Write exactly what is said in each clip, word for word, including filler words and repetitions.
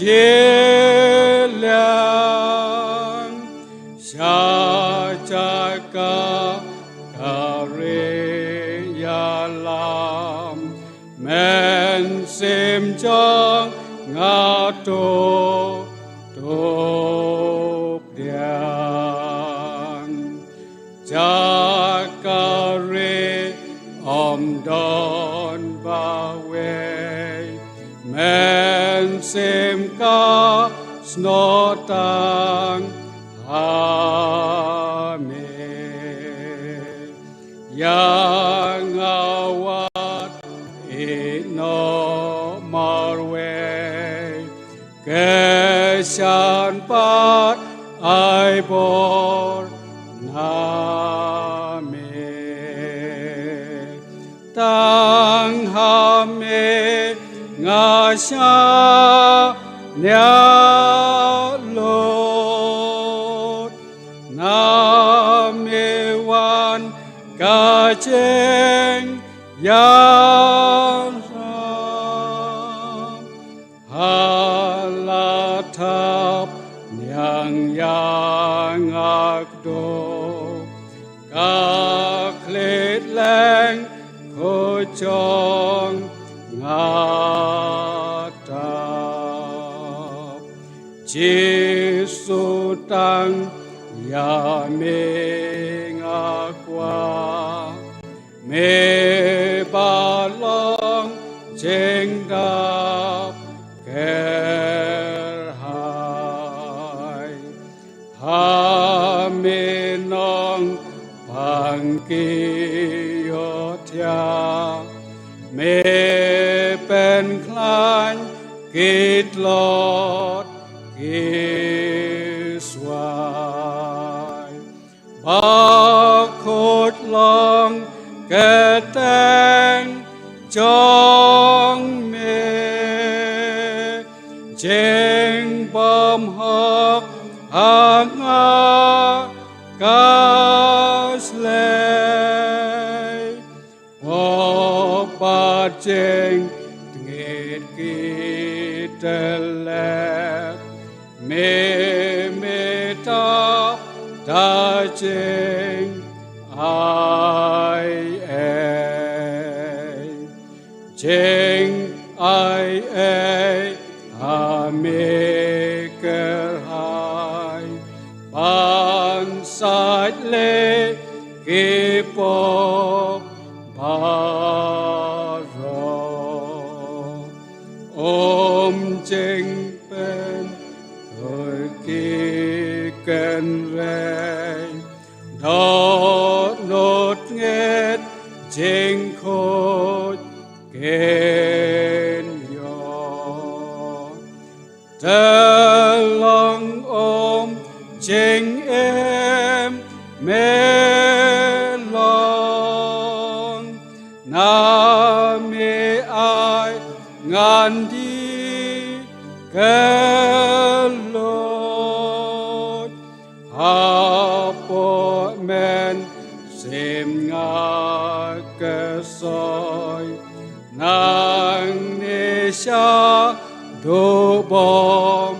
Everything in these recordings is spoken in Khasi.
Shiliang sha jaka ka ri ïalam, mynsiem jong nga to tup diang. Jaka ri ym don bawei, mynsiem ka snoh tang ha me. Ïa nga wat ïehnoh marwei, kyrshan pat ai bor na me. Tang ha me nga shaniah lut, na me wan ka jingïarap. Ha la thap niang ïa nga kdew, ka khlieh leng khuid jong nga tap. Jisu, tang ïa me nga kwah, me ba long jingdap kyrhai. Ha me nongpang ki ïohthiah, me pynkhlaiñ ki tlot ki swai. Ba khuid long kyrteng jong me, jingbymhok ha nga ka shlei. Pop bad jingtngit ki tylep, me, me ta, ta jingaiei. Jingaiei ha me kyrhai, ban sait leh ki pop baroh. Ym jingpynkhuid ki kynrei, dohnud ngeit jingkhuid kin ïoh. Te long ym jingim me long, na me ai ngan die kylluid. Hapoh mynsiem nga kyrsoi, nangne shaduh bymjukut.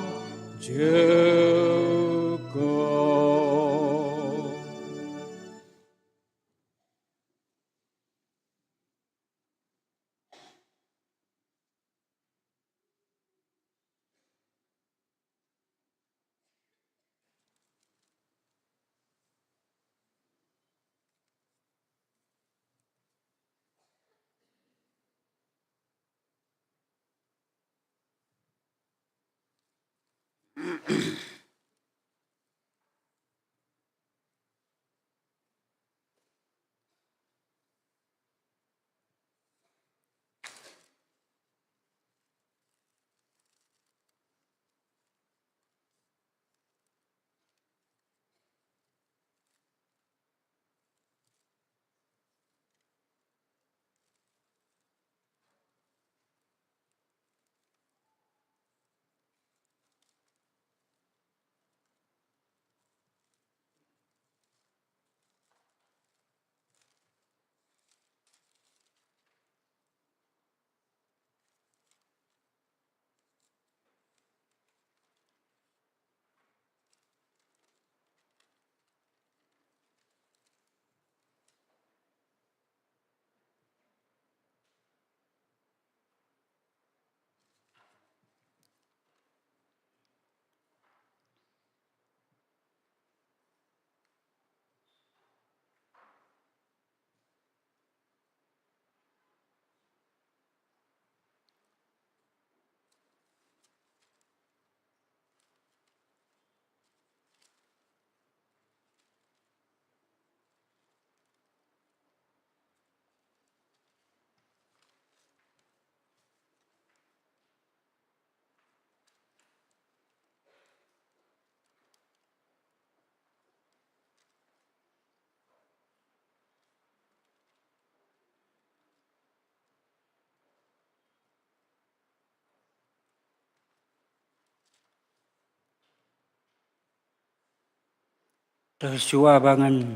Te shuwa ba ngan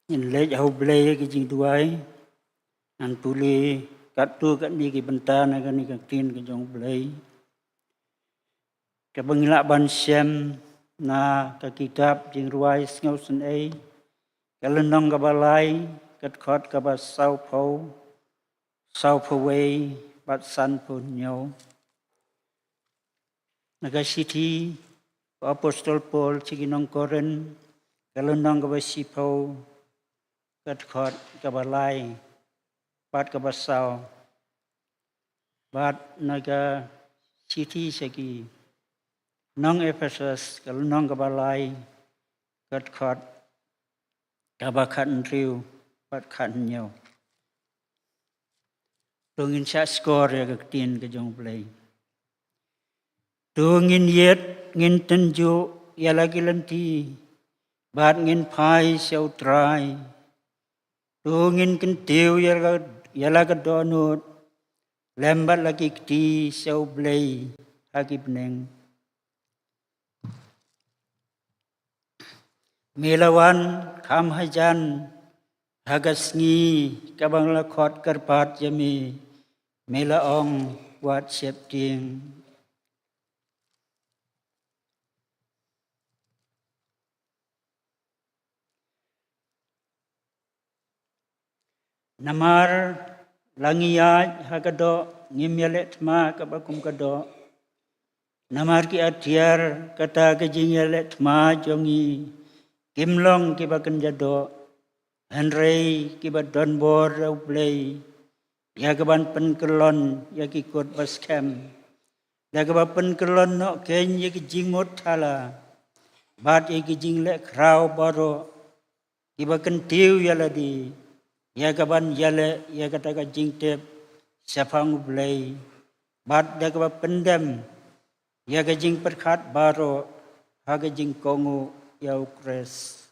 ngin leit ha U Blei ha ki jingduwai, ngan pule katto katne ki bynta na kane ka ktien ka jong U Blei. Kaba ngi lah ban shem na ka kitab Jingrwai Sngewsynei, ka lynnong kaba lai, ka dkhot kaba sawphew, sawphew wei bad sanphew hynñiew. Na ka shithi u Apostol Paul sha ki nong Korinth, ka lynnong kaba shiphew, ka dkhot kaba lai bad kaba saw. Bad na ka shithi sha ki nong Ephesus, ka lynnong kaba lai, ka dkhot kaba khathynriew bad khathynñiew. To ngin shah shkor ïa ka ktien ka jong U Blei. To ngin ïeit, ngin tynjuh ïa la ki lynti, bad ngin phai sha U Trai. To ngin kyntiew ïa la, ïa la ka dohnud, lem bad la ki kti sha U Blei ha ki bneng. Me la wan kham hajan ha ka sngi kaba nga la khot kyrpad ïa me, me la ong, wat sheptieng. Namar la ngi ïaid ha ka doh, ngim ïaleh thma kaba kum ka doh. Namar ki atiar kata ka jingïaleh thma jong ngi kim long kiba kynja doh, hynrei kiba don bor da U Blei, ïa kaban pynkyllon ïa ki kut ba skhem, ïa kaba pynkyllon noh kein ïa ki jingmut thala bad ïa ki jingleh khraw baroh, kiba kyntiew ïa lade ïa kaban ïaleh ïa kata ka jingtip shaphang U Blei, bad ïa kaba pyndem ïa ka jingpyrkhat baroh ha ka jingkohnguh ïa U Khrist,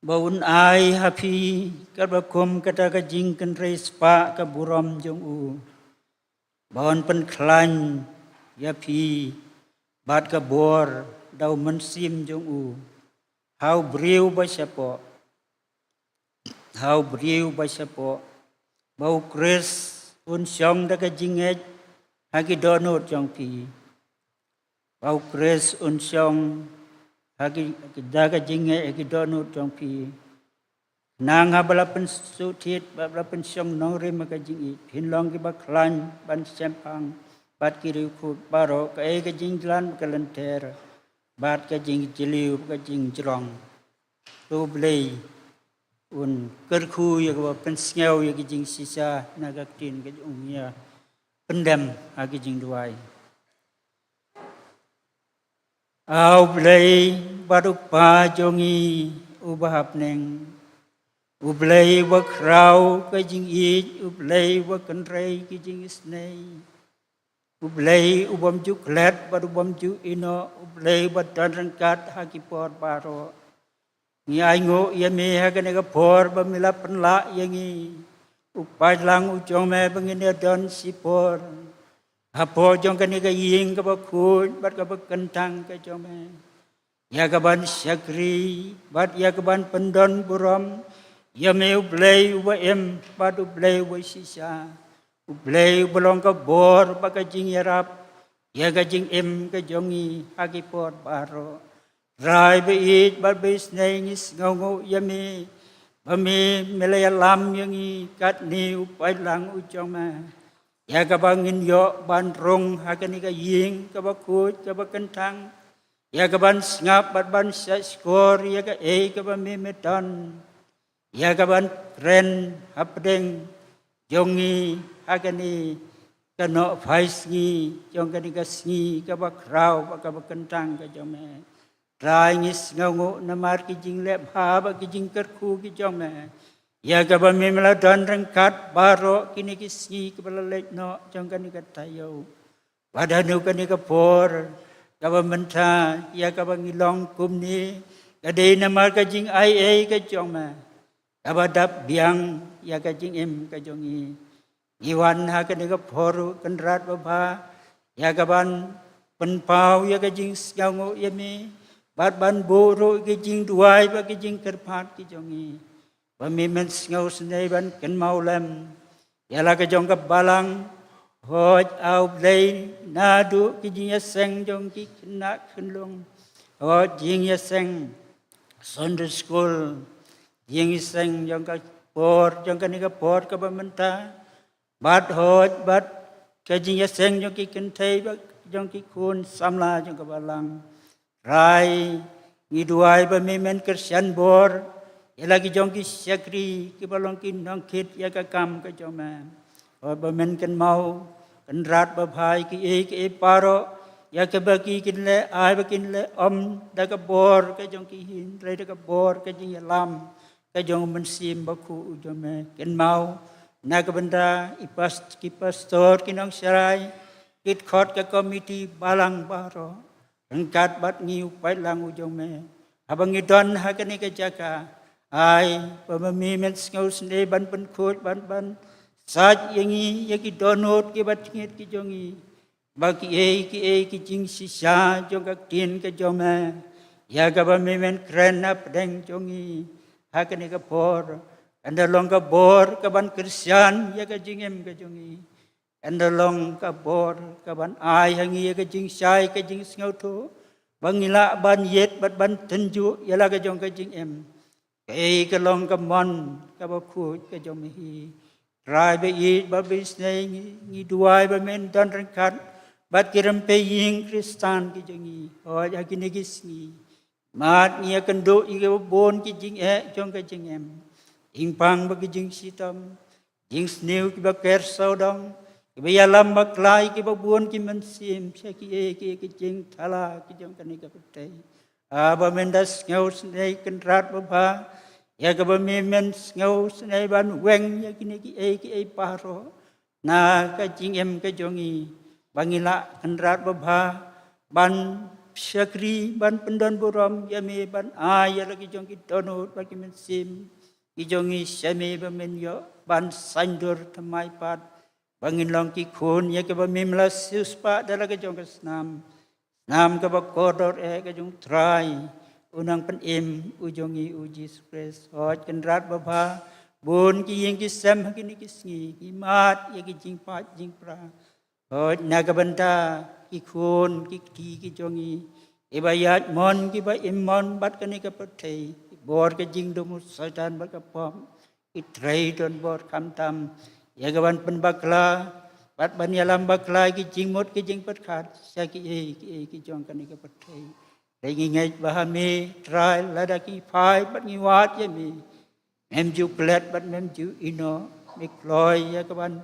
ba un ai ha phi kaba kum kata ka jingkynrei spah ka burom jong u, ba un pynkhlaiñ ïa phi bad ka bor da U Mynsiem jong u, ha u briew ba shapoh, ha u briew ba shapoh, ba U Khrist un shong da ka jingngeit ha ki dohnud jong phi. Ba U Khrist un shong ha ki, da ka jingngeit ha ki dohnud jong phi, khnang haba la pynsuhthied bad la pynshong nongrim ha ka jingïeit, phin long kiba khlaiñ ban shemphang bad ki riewkhuid baroh, kaei ka jingjlan ka lynter bad ka jingjylliew ka jingjrong. To U Blei un kyrkhu ïa kaba pynsngew ïa ki jingshisha na ka ktien ka jong u, ïa pyndem ha ki jingduwai. A U Blei bad U Kpa jong ngi uba ha bneng, U Blei uba khraw ka jingïeit, U Blei uba kynrei ki jingisynei, U Blei u bym ju klet bad u bym ju ïehnoh, U Blei uba don ryngkat ha ki por baroh. Ngi ainguh ïa me ha kane ka por ba me la pynlah ïa ngi u paidlang u jong me ba ngin ïadon shipor hapoh jong kane ka ïing kaba khuid bad kaba kyntang ka jong me, ïa kaban shakri bad ïa kaban pyndon burom ïa me, U Blei uba im bad U Blei uba shisha, U Blei uba long ka bor bad ka jingïarap ïa ka jingim ka jong ngi ha ki por baroh. Trai ba ïeit bad ba isynei, ngi sngewnguh ïa me ba me, me la ïalam ïa ngi katne u paidlang u jong me, ïa kaba ngin ïoh ban rung ha kane ka ïing kaba khuid kaba kyntang, ïa kaban sngap bad ban shahshkor ïa kaei kaba me, me don, ïa kaban kren hapdeng jong ngi ha kane ka nohphai sngi jong kane ka sngi kaba khraw bad kaba kyntang ka jong me. Trai ngi sngewnguh namar ki jingleh bha bad ki jingkyrkhu ki jong me, ïa kaba me, me la don ryngkat baroh kine ki sngi kaba la leit noh jong kane ka taïew. Bad ha kane ka por kaba mynta, ïa kaba ngi long kumne ka dei namar ka jingaiei ka jong me kaba dap biang ïa ka jingim ka jong ngi. Ngi wan ha kane ka por, Kynrad babha, ïa kaban pynpaw ïa ka jingsngewnguh ïa me, bad ban buh ruh ïa ka jingduwai bad ka jingkyrpad ka jong ngi, ba me men sngewsynei ban kynmaw lem ïa la ka jong ka balang. Hooid, A U Blei, naduh ki jingïaseng jong ki khynnah khunlung, hooid, jingïaseng Sunday school, jingïaseng jong ka por, jong kane ka por kaba mynta, bad hooid, bad ka jingïaseng jong ki kynthei, bad jong ki khun samla jong ka balang. Trai, ngi duwai ba me men kyrshan bor ïa la ki jong ki shakri kiba long ki nongkit ïa ka kam ka jong me. Hooid, ba men kynmaw, Kynrad babha, ïa kiei kiei baroh ïa kaba ki kin leh, ai ba kin leh ym da ka bor ka jong ki, hynrei da ka bor ka jingïalam ka jong u Mynsiem Bakhuid u jong me. Kynmaw na ka bynta i pas-, ki pastor, ki nongshakri, ki dkhot ka komiti balang baroh, ryngkat bad ngi, u paidlang u jong me, haba ngi don ha kane ka jaka, ai ba me men sngewsynei ban pynkhuid, ban, ban sait ïa ngi, ïa ki dohnud kiba tyngeh ki jong ngi, ba kiei kiei ki jingshisha jong ka ktien ka jong me, ïa kaba me men kren hapdeng jong ngi ha kane ka por, kan da long ka bor kaban kyrshan ïa ka jingim ka jong ngi, kan da long ka bor kaban ai ha ngi ïa ka jingshai, ka jingsngewthuh, ba ngi lah ban ïeit bad ban tynjuh ïa la ka jong ka jingim, kaei ka long ka mon kaba khuid ka jong me hi. Trai ba ïeit bad ba isynei, ngi, ngi duwai ba men don ryngkat bad ki rympei ïing Khristan ki jong ngi, hooid, ha kine ki sngi. Mad ngi ïakynduh ïa kiba bun ki jingeh jong ka jingim, jingpang bad ki jingshitom, jingsniew kiba ker sawdong, kiba ïalam bakla ïa kiba bun ki mynsiem sha kiei kiei ki jingthala ki jong kane ka pyrthei. Haba men da sngewsynei, Kynrad babha, ïa kaba me men sngewsynei ban weng ïa kine kiei kiei baroh na ka jingim ka jong ngi, ba ngi lah, Kynrad babha, ban shakri, ban pyndonburom ïa me, ban ai ïa la ki jong ki dohnud bad ki mynsiem ki jong ngi sha me, ba men ïoh ban saiñdur thymmai pat, ba ngin long ki khun ïa kiba mem la siewspah da la ka jong ka snam, snam kaba kordor eh ka jong u Trai, u Nongpynim u jong ngi, u Jisu Khrist. Hooid, Kynrad babha, bun ki ïing ki sem ha kine ki sngi ki mad ïa ki jingpait jingpra. Hooid, na ka bynta ki khun ki kti ki jong ngi, kiba ïaid mon, kiba im mon bad kane ka pyrthei, ki bor ka jingdum u Soitan bad ka pop, ki trei donbor khamtam ïa kaban pynbakla bad ban ïalam bakla ki jingmut ki jingpyrkhat sha kiei kiei ki jong kane ka pyrthei. Te ngi ngeit ba ha me, Trai, lada ngi phai bad ngi wad ïa me, mem ju klet bad mem ju ïehnoh, me kloi ïa kaban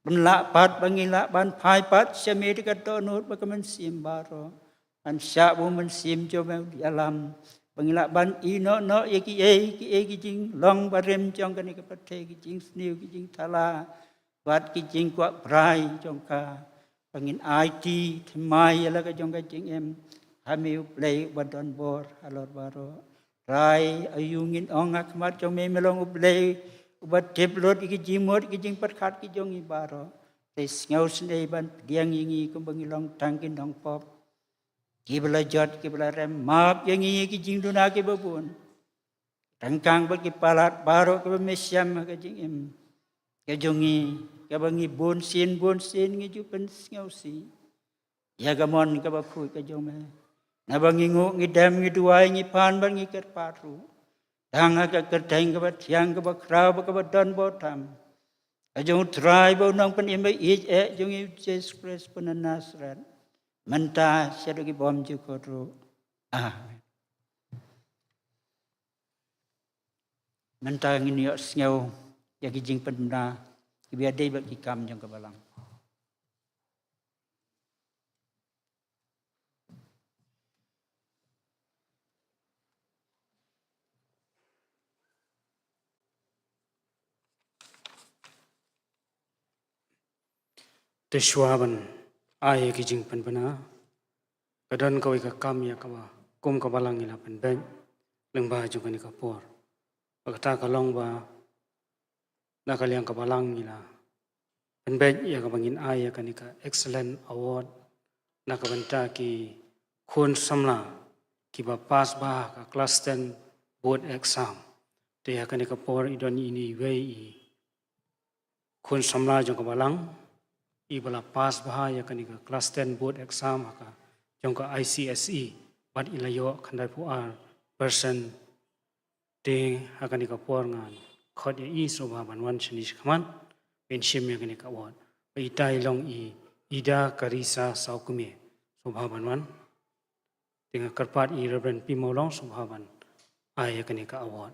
pynlah pat ba ngi lah ban phai pat sha me da ka dohnud bad ka mynsiem baroh. Ban shah ba u Mynsiem jong me un ïalam ba ngi lah ban ïehnoh noh ïa kiei kiei ki jinglong barim jong kane ka pyrthei, ki jingsniew, ki jingthala bad ki jingkwah brai jong ka, ba ngin aiti thymmai ïa la ka jong ka jingim ha me, U Blei uba donbor halor baroh. Trai, aïu ngin ong ha khmat jong me, me long U Blei uba tip lut ïa ki jingmut ki jingpyrkhat ki jong ngi baroh. Te sngewsynei ban pdiang ïa ngi kumba ngi long tang ki nongpop, kiba la jot, kiba la rem. Map ïa ngi ïa ki jingduna kiba bun. Tang kang bad ki palat baroh kiba me shem ha ka jingim ka jong ngi, kaba ngi bunsien bunsien ngi ju pynsngewsih ïa ka mon kaba khuid ka jong me. Naba ngi nguh, ngi dem, ngi duwai, ngi pan bad ngi kyrpad ruh tang ha ka kyrteng kaba thiang, kaba khraw bad kaba donbor tam ka jong u Trai bad u Nongpynim ba ïeit eh jong ngi, u Jisu Khrist ba na Nasareth, mynta shaduh ki bymjukut ruh. Amen. Mynta ngin ïohsngew ïa ki jingpynbna kiba ïadei bad ki kam jong ka balang. Te shuwa ban ai ïa ki jingpynbna, ka don kawei ka kam ïa kaba kum ka balang ngi la pynbeit lyngba jong kane ka por. Ba kata ka long ba na ka liang ka balang ngi la pynbeit ïa kaba ngin ai ïa kane ka Excellent Award na ka bynta ki khun samla kiba pass bha ha ka class ten board exam. Te ha kane ka por i don ine iwei i khun samla jong ka balang iba la pass bha ïa kane ka class ten board exam ha ka jong ka I C S E bad i la ïoh khyndai phew ar percent. Te ha kane ka por ngan khot ïa i sngewbha ban wan shane shakhmat ban shim ïa kane ka award. Ba itai long i Ida Karisa Sawkmie, sngewbha ban wan. Te nga kyrpad i Reverend P Mawlong sngewbha ban ai ïa kane ka award.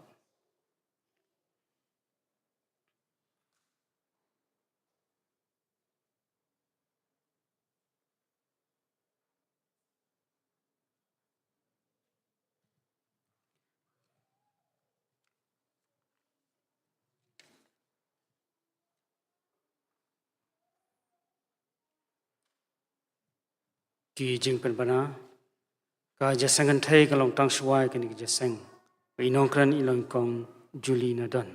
Ki jingpynbna. Ka jingïaseng kynthei ka long tang shuwa ïa kane ka jingïaseng. Ba i nongkren i long i Kong Julie Nadon.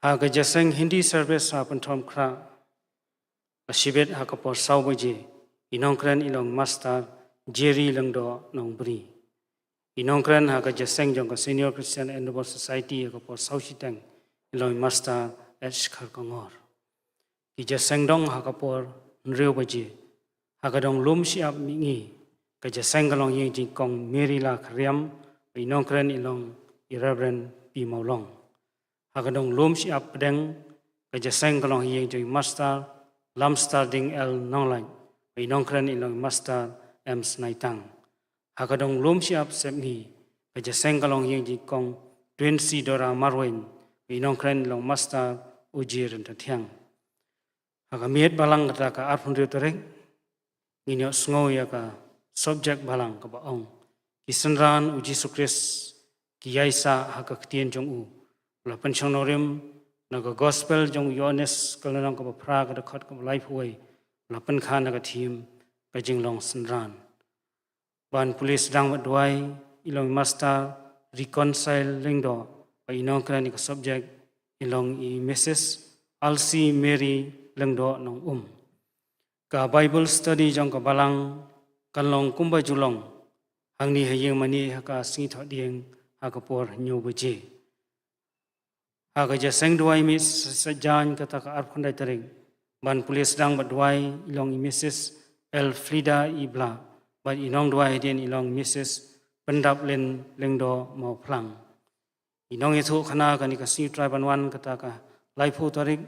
Ha ka jingïaseng Hindi service ha Pynthorumkhrah, ka shibit ha ka por saw baje, i nongkren i long Master Jerry Lyngdoh Nongbri. I nongkren ha ka jingïaseng jong ka Senior Christian Endeavour Society ha ka por saw shiteng i long Master H Kharkongor. Ki jingïaseng dong ha ka por hynriew baje. Ha ka dong lum shyiap mihngi, ka jingïaseng ka long ïing jong i Kong Mary Lakharriam, i nongkren i long i Reverend P Mawlong. Ha ka dong lum shyiap pdeng, ka jingïaseng ka long ïing jong i Master Lamsterding L Nonglait, i nongkren i long i Master M Snaitang. Ha ka dong lum shyiap sepngi, ka jingïaseng ka long ïing jong i Kong Twinsi Dora Marwein, i nongkren i long Master Uji Ryntathiang. Ha ka miet balang kata ka arphew hynriew tarik, ngin ïoh sngew ïa ka subject balang kaba ong, Ki Synran u Jisu Khrist ki ïaisah ha ka ktien jong u. La pynshong nongrim na ka Gospel jong u Ïoannis ka lynnong kaba phra ka dkhot kaba laiphew wei. La pynkha na ka theme, Ka Jinglong Synran. Ban pule sdang bad duwai i long i Master Reconcile Lyngdoh, bad i nongkren ïa ka subject i long i Missus Elsie Mary Lyngdoh Nongum. Ka Bible study jong ka balang kan long kumba ju long hangne ha ïing mane ha ka sngi Thohdieng ha ka por hynñiew baje. Ha ka jingïaseng duwai mih sa-, saitjaiñ kata ka arphew khyndai tarik, ban pule sdang bad duwai i long i Missus Elfrida Ibla, bad i nongduwai hadien i long Missus Pyndaplin Lyngdoh Mawphlang. I nongïathuhkhana kane ka sngi U Trai ban wan kata ka laiphew tarik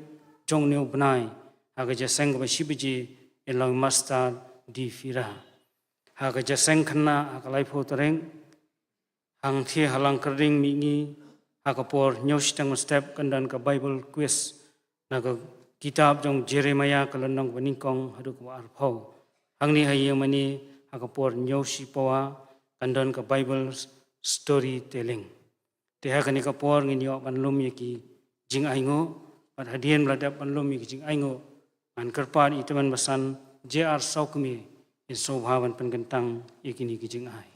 jong une u bnai, ha ka jingïaseng kaba shi baje, i long Master D Fira. Ha ka jingïaseng khynnah ha ka laiphew tarik, hangthie ha Langkyrding mihngi, ha ka por hynñiew shiteng mynstep kan don ka Bible quiz na ka kitab jong Jeremiah ka lynnong kaba nyngkong haduh kaba arphew. Hangne ha ïing mane ha ka por hynñiew shi pawa kan don ka Bible s-, storytelling. Te ha kane ka por ngin ïoh ban lum ïa ki jingainguh, bad hadien ba la dep ban lum ïa ki jingainguh, ngan kyrpad ïa i Tymmen Basan J R Sawkmie, in sngewbha ban pynkyntang ïa kine ki jingai.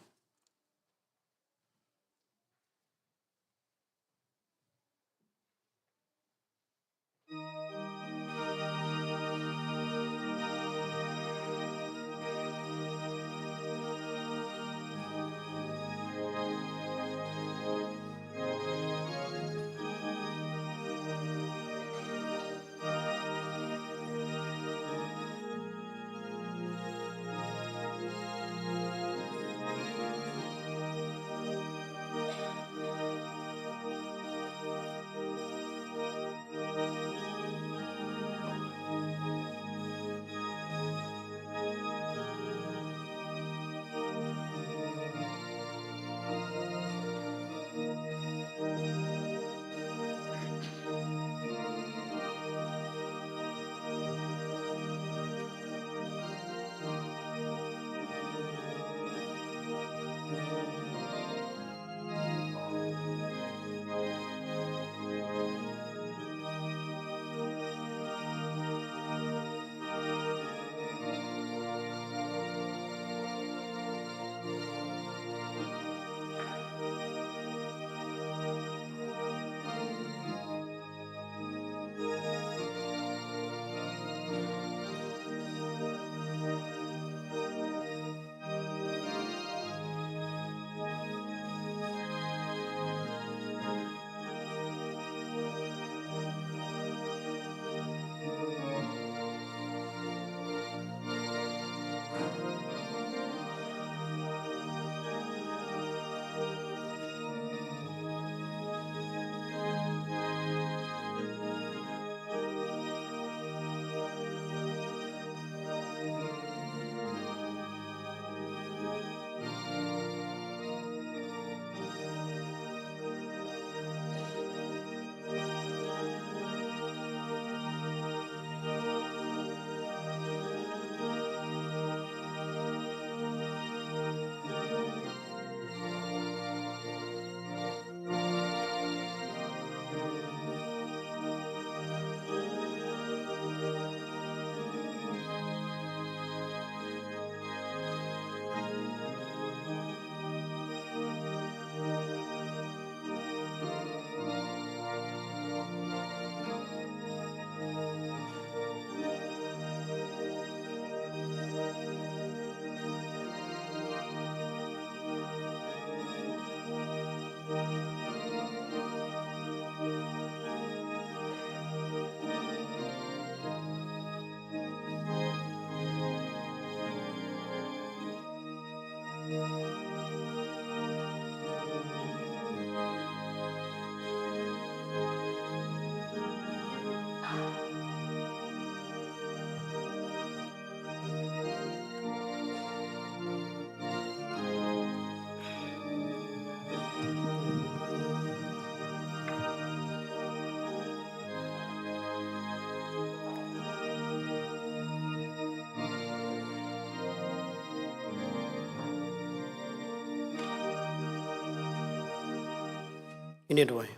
Ngin ïa duwai.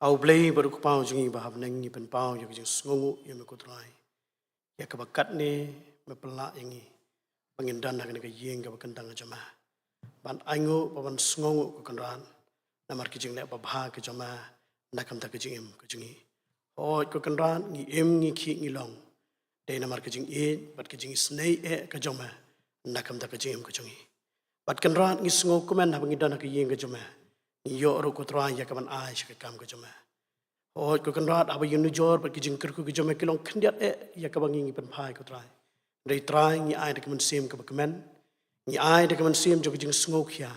A U Blei bad U Kpa jong ngi ba ha bneng, ngi pynpaw ïa ka jingsngewnguh ïa me ko Trai, ïa kaba katne me pynlah ïa ngi ba ngin don ha kane ka ïing kaba kyntang ka jong me, ban ainguh bad ban sngewnguh ko Kynrad namar ka jingleh babha ka jong me na ka bynta ka jingim ka jong ngi. Hooid ko Kynrad, ngi im, ngi khih, ngi long dei namar ka jingïeit bad ka jingisynei eh ka jong me na ka bynta ka jingim ka jong ngi. Bad Kynrad, ngi sngewkmen haba ngi don ha ka ïing ka jong me, ngi ïoh ruh ko Trai ïa kaban ai sha ka kam ka jong me. Hooid ko Kynrad, haba ïa ka nujor bad ka jingkyrkhu ka jong me ki long khyndiat eh ïa kaba ngi, ngi pynphai ko Trai. Hynrei Trai, ngi ai da ka mynsiem kaba kmen, ngi ai da ka mynsiem jong ka jingsngewkhia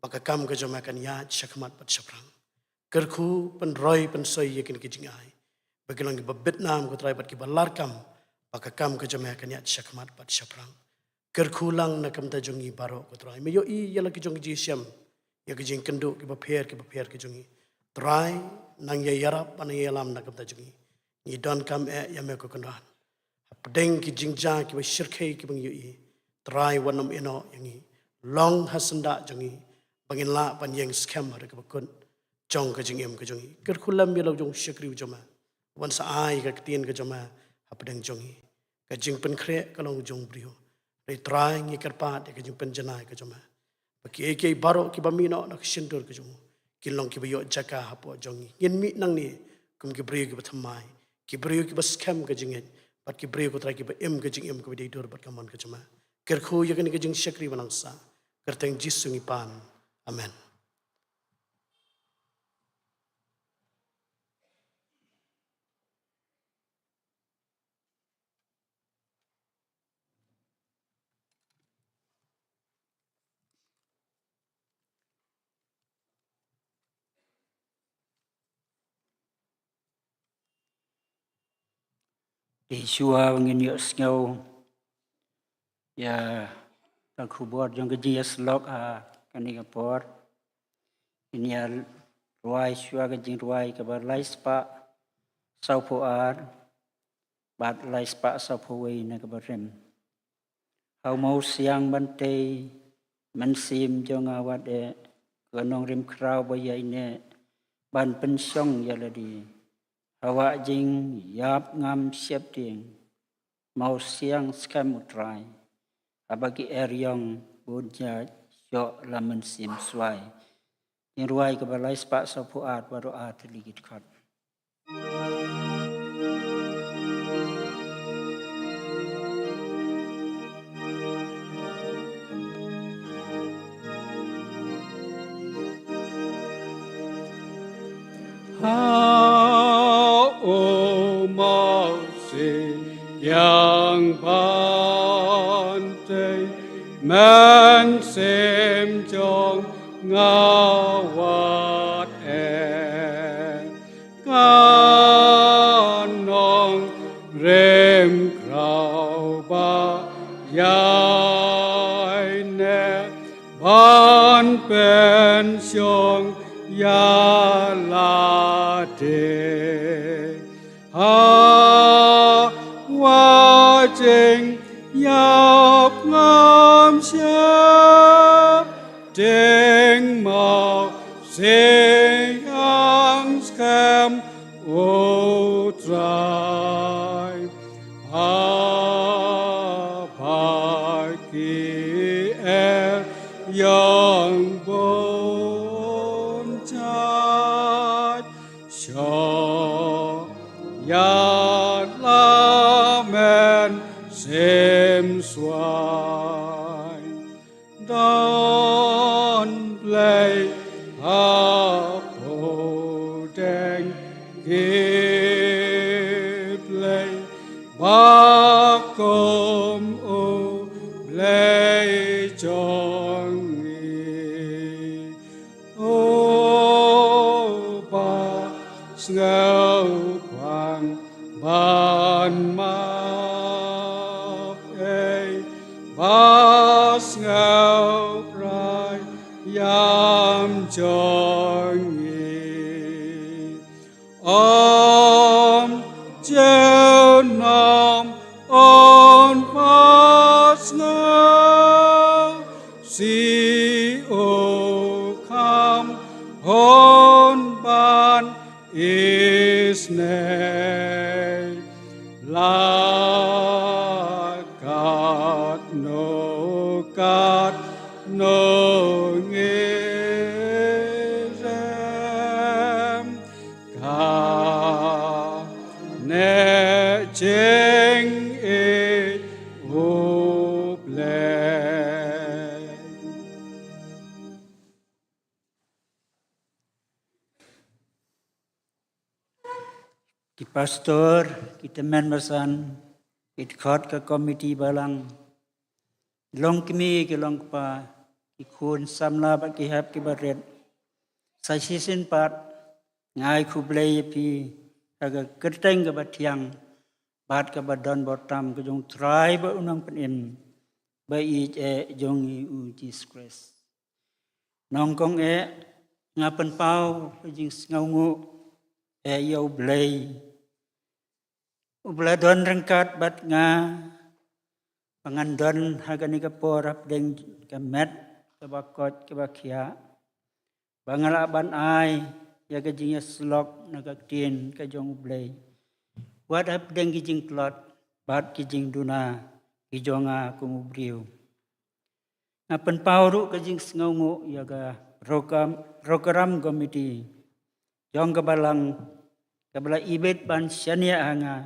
ba ka kam ka jong me kan ïaid shakhmat bad shaphrang. Kyrkhu, pynroi, pynsoi ïa kine ki jingai ba ki long kiba bit nam ko Trai bad kiba larkam ba ka kam ka jong me kan ïaid shakhmat bad shaphrang. Kyrkhu lang na ka bynta jong ngi baroh ko Trai. Me ïohi ïa la ki jong ki jingshem, ïa ki jingkynduh kiba pher kiba pher ki jong ngi. Trai, nang ïa ïarap bad nang ïa ïalam na ka bynta jong ngi. Ngi donkam eh ïa me ko Kynrad. Hapdeng ki jingjia kiba shyrkhei kiba ngi ïohi, Trai, wat nym ïehnoh ïa ngi. Long ha syndah jong ngi ba ngin lah ban ïeng skhem ha kaba kut jong ka jingim ka jong ngi. Kyrkhu lem ïa la u jong u shakri u jong me, wan sa ai ka ktien ka jong me hapdeng jong ngi. Ka jingpynkhreh ka long jong u briew. Hynrei Trai, ngi kyrpad ïa ka jingpynjanai ka jong me ba kiei kiei baroh kiba mih noh na ka shyntur ka jong u kin long kiba ïoh jaka hapoh jong ngi. Ngin mih nangne kum ki briew kiba thymmai, ki briew kiba skhem ka jingngeit bad ki briew ko Trai kiba im ka jingim kaba dei dur bad ka mon ka jong me. Kyrkhu ïa kane ka jingshakri ba nang sah. Kyrteng Jisu ngi pan. Amen. Te shuwa ba ngin ïohsngew ïa ka khubor jong ka jingïasyllok ha kane ka por, ngin ïa rwai shuwa ka jingrwai kaba lai spah sawphew ar bad lai spah sawphew wei na kaba rim. Ha u mawsiang ban tei, mynsiem jong nga wat eh, ka nongrim khraw ba ïaineh ban pynshong ïa lade. Ha wah jingïap ngam sheptieng, mawsiang skhem u Trai. Haba ki eriong bun jait, shoh la mynsiem swai. Jingrwai kaba lai spah sawphew ar, baroh ar tylli ki dkhot. Ha u mawsiang ban tei, mynsiem jong nga wat eh. Ka nongrim khraw ba ïaineh ban pynshong ïa lade. Ha wah jingïap ngam sheptieng, mawsiang skhem u Trai. Haba ki eriong bun jait, shoh ïa la mynsiem swai. Don Blei ha pdeng ki blei, ba kum u Blei jong ngi. Uba sngewkwah ban map ei, ba sngewbha ïam jong ngi. Ym junom un ba sngew La katno katno ngi rem, kane jingïeit U Blei. Ki pastor, ki tymmen basan, ki dkhot ka komiti balang, ki longkmie, ki longkpa, ki khun samla bad ki hep ki barit. Sa shisien pat nga ai khublei ïa phi ha ka kyrteng kaba thiang bad kaba don bor tam ka jong U Trai bad U Nongpynim ba ïeit eh jong ngi U Jisu Khrist. Nyngkong eh nga pynpaw ka jingsngewnguh eh ïa U Blei uba la don ryngkat bad nga ba ngan don ha kane ka por hapdeng ka met kaba koit kaba khiah, ba nga lah ban ai ïa ka jingïasyllok na ka ktien ka jong U Blei, wat hapdeng ki jingtlot bad ki jingduna ki jong nga kum u briew. Nga pynpaw ruh ka jingsngewnguh ïa ka program, program committee jong ka balang kaba la ibit ban shaniah ha nga,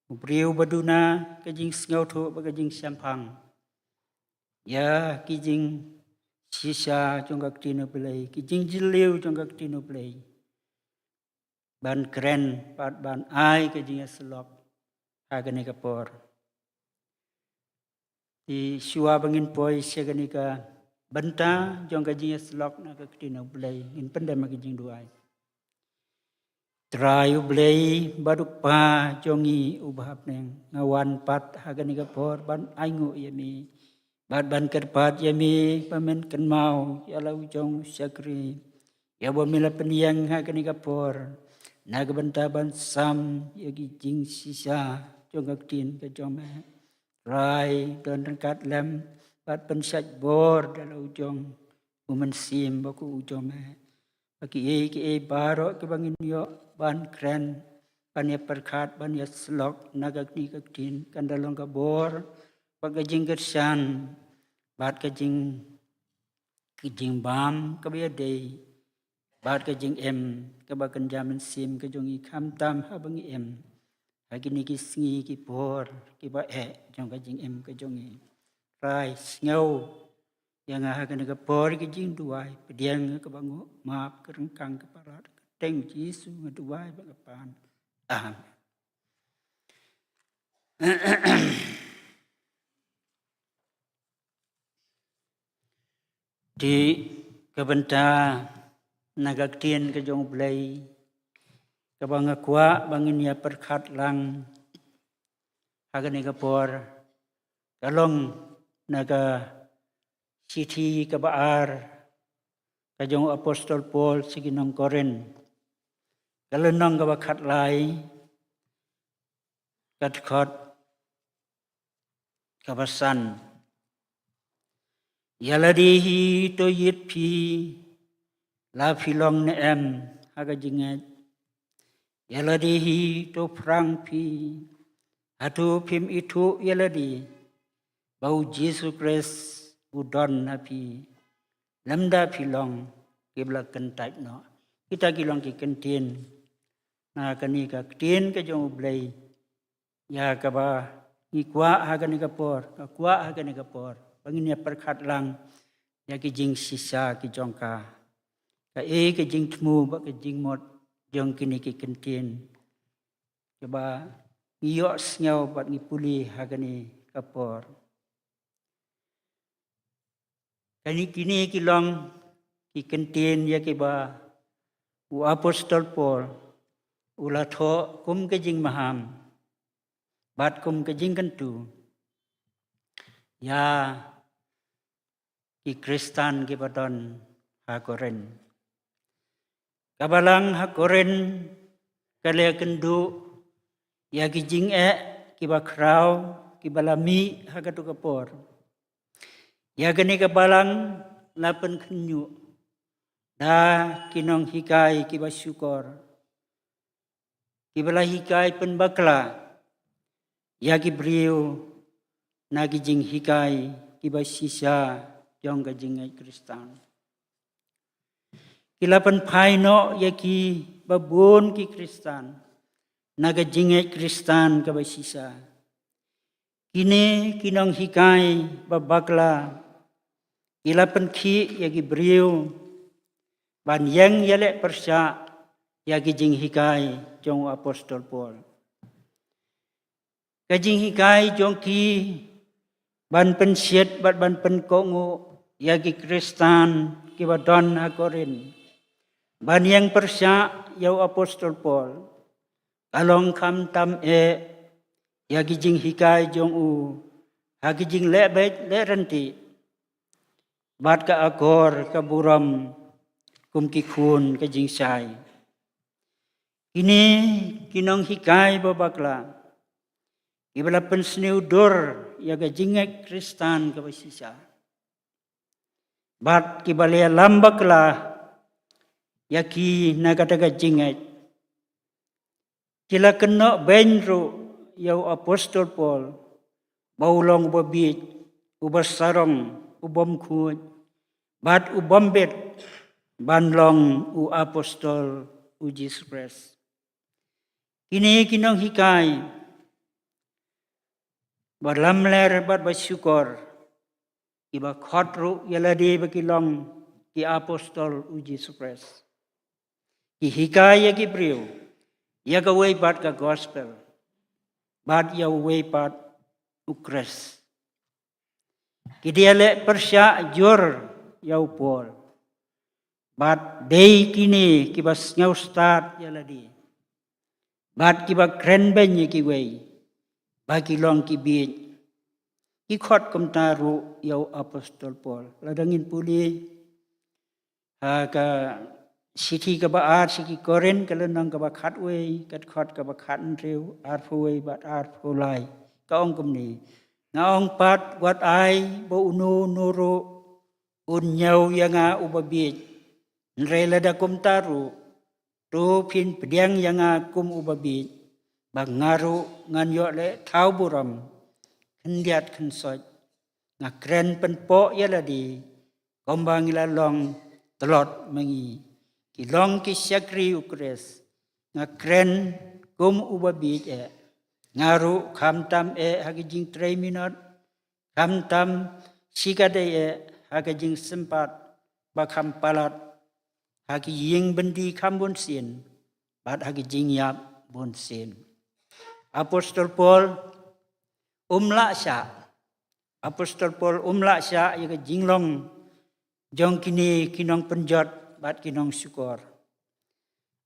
u briew ba duna ka jingsngewthuh bad ka jingshemphang ïa ki jingshisha jong ka ktien U Blei, ki jingjylliew jong ka ktien U Blei, ban kren bad ban ai ka jingïasyllok ha kane ka por. Te shuwa ba ngin poi sha kane ka bynta jong ka jingïasyllok na ka ktien U Blei, ngin pyndem ha ka jingduwai. Trai U Blei bad U Kpa jong ngi uba ha bneng, nga wan pat ha kane ka por ban ainguh ïa me bad ban kyrpad ïa me ba men kynmaw ïa la u jong u shakri, ïa uba me la pynïeng ha kane ka por na ka bynta ban sam ïa ki jingshisha jong ka ktien ka jong me. Trai, don ryngkat lem bad pynshait bor da la u jong u Mynsiem Bakhuid u jong me, ba kiei kiei baroh kiba ngin ïoh ban kren, ban ïa pyrkhat, ban ïasyllok na ka kti ka ktien, kan da long ka bor bad ka jingkyrshan bad ka jing, ka jingbam kaba ïadei bad ka jingim kaba kynja mynsiem ka jong ngi, khamtam haba ngi im ha kine ki sngi ki por kiba eh jong ka jingim ka jong ngi. Trai, sngew ïa nga ha kane ka por ka jingduwai, pdiang kaba nguh, map ka ryngkang ka palat, ha ka kyrteng Jisu nga duwai bad nga pan. Amen. Te ka bynta na ka ktien ka jong U Blei kaba nga kwah ba ngin ïa pyrkhat lang ha kane ka por, ka long na ka shithi kaba ar ka jong u Apostol Paul sha ki nong Korinth, ka lynnong kaba khatlai, ka dkhot kaba san. Ïa lade hi to ïit phi, la phi long ne em ha ka jingngeit? Ïa lade hi to phrang phi, hato phim ithuh ïa lade ba U Jisu Khrist u don ha phi, lymda phi long kiba la kyntait noh? Kita ki long ki kyntien na kane ka ktien ka jong U Blei, ïa kaba ngi kwah ha kane ka por, ka kwah ha kane ka por ba ngin ïa pyrkhat lang ïa ki jingshisha ki jong ka, kaei ka jingthmu bad ka jingmut jong kine ki kyntien kaba ngi ïohsngew bad ngi pule ha kane ka por. Kane, kine ki long ki kyntien ïa kiba u Apostol Paul u la thoh kum ka jingmaham bad kum ka jingkyntu ïa ki Khristan kiba don ha Korinth. Ka balang ha Korinth ka la ïakynduh ïa ki jingeh kiba khraw kiba la mih ha kato ka por. Ïa kane ka balang la pynkhynñiuh da ki nonghikai kiba shukor, kiba la hikai pynbakla ïa ki briew na ki jinghikai kiba shisha jong ka jingngeit Khristan. Ki la pynphai noh ïa ki ba bun ki Khristan na ka jingngeit Khristan kaba shisha. Kine ki nonghikai ba bakla ki la pynkhih ïa ki briew ban ïeng ïaleh pyrshah ïa ki jinghikai jong u apostol Paul. Ka jinghikai jong ki ban pynshit bad ban pynkohnguh ïa ki Khristan kiba don ha Korinth ban ïeng pyrshah ïa u apostol Paul ka long khamtam eh ïa ki jinghikai jong u ha ki jingleh beit leh ryntih bad ka akor ka burom kum ki khun ka jingshai. Kine ki nonghikai ba bakla kiba la pynsniew dur ïa ka jingngeit Khristan kaba shisha bad kiba la ïalam bakla ïa ki na kata ka jingngeit. Ki la kynnoh beiñ ruh ïa u apostol Paul ba u long uba bieit, uba sarong, u bym khuid bad u bym bit ban long u apostol u Jisu Khrist. Kine ki nonghikai ba lamler bad ba shukor kiba khot ruh ïa lade ba ki long ki apostol u Jisu Khrist. Ki hikai ïa ki briew ïa kawei pat ka gospel bad ïa uwei pat u Khrist. Ki dei ïaleh pyrshah jur ïa u Paul bad dei kine kiba sngewstad ïa lade bad kiba kren beiñ ïa kiwei ba ki long ki bieit. Ki khot kumta ruh ïa u apostol Paul. Lada ngin pule ha ka shithi kaba ar sha ki Korinth ka lynnong kaba khatwei, ka dkhot kaba khathynriew, arphew wei bad arphew lai, ka ong kumne: Nga ong pat, wat ai ba uno uno ruh un ñiew ïa nga uba bieit. Hynrei lada kumta ruh, to phin pdiang ïa nga kum uba bieit, ba nga ruh ngan ïoh leh thaw burom khyndiat khynsoit. Nga kren pynpoh ïa lade kumba ngi la long tlot ma ngi. Ki long ki shakri u Khrist. Nga kren kum uba bieit eh. Nga ruh khamtam eh ha ki jingtrei minot, khamtam shikatdei eh ha ka jingsympat ba kham palat, ha ki ïing byndi kham bunsien bad ha ki jingïap bunsien. Apostol Paul um lah shah, Apostol Paul um lah shah ïa ka jinglong jong kine ki nongpynjot bad ki nongshukor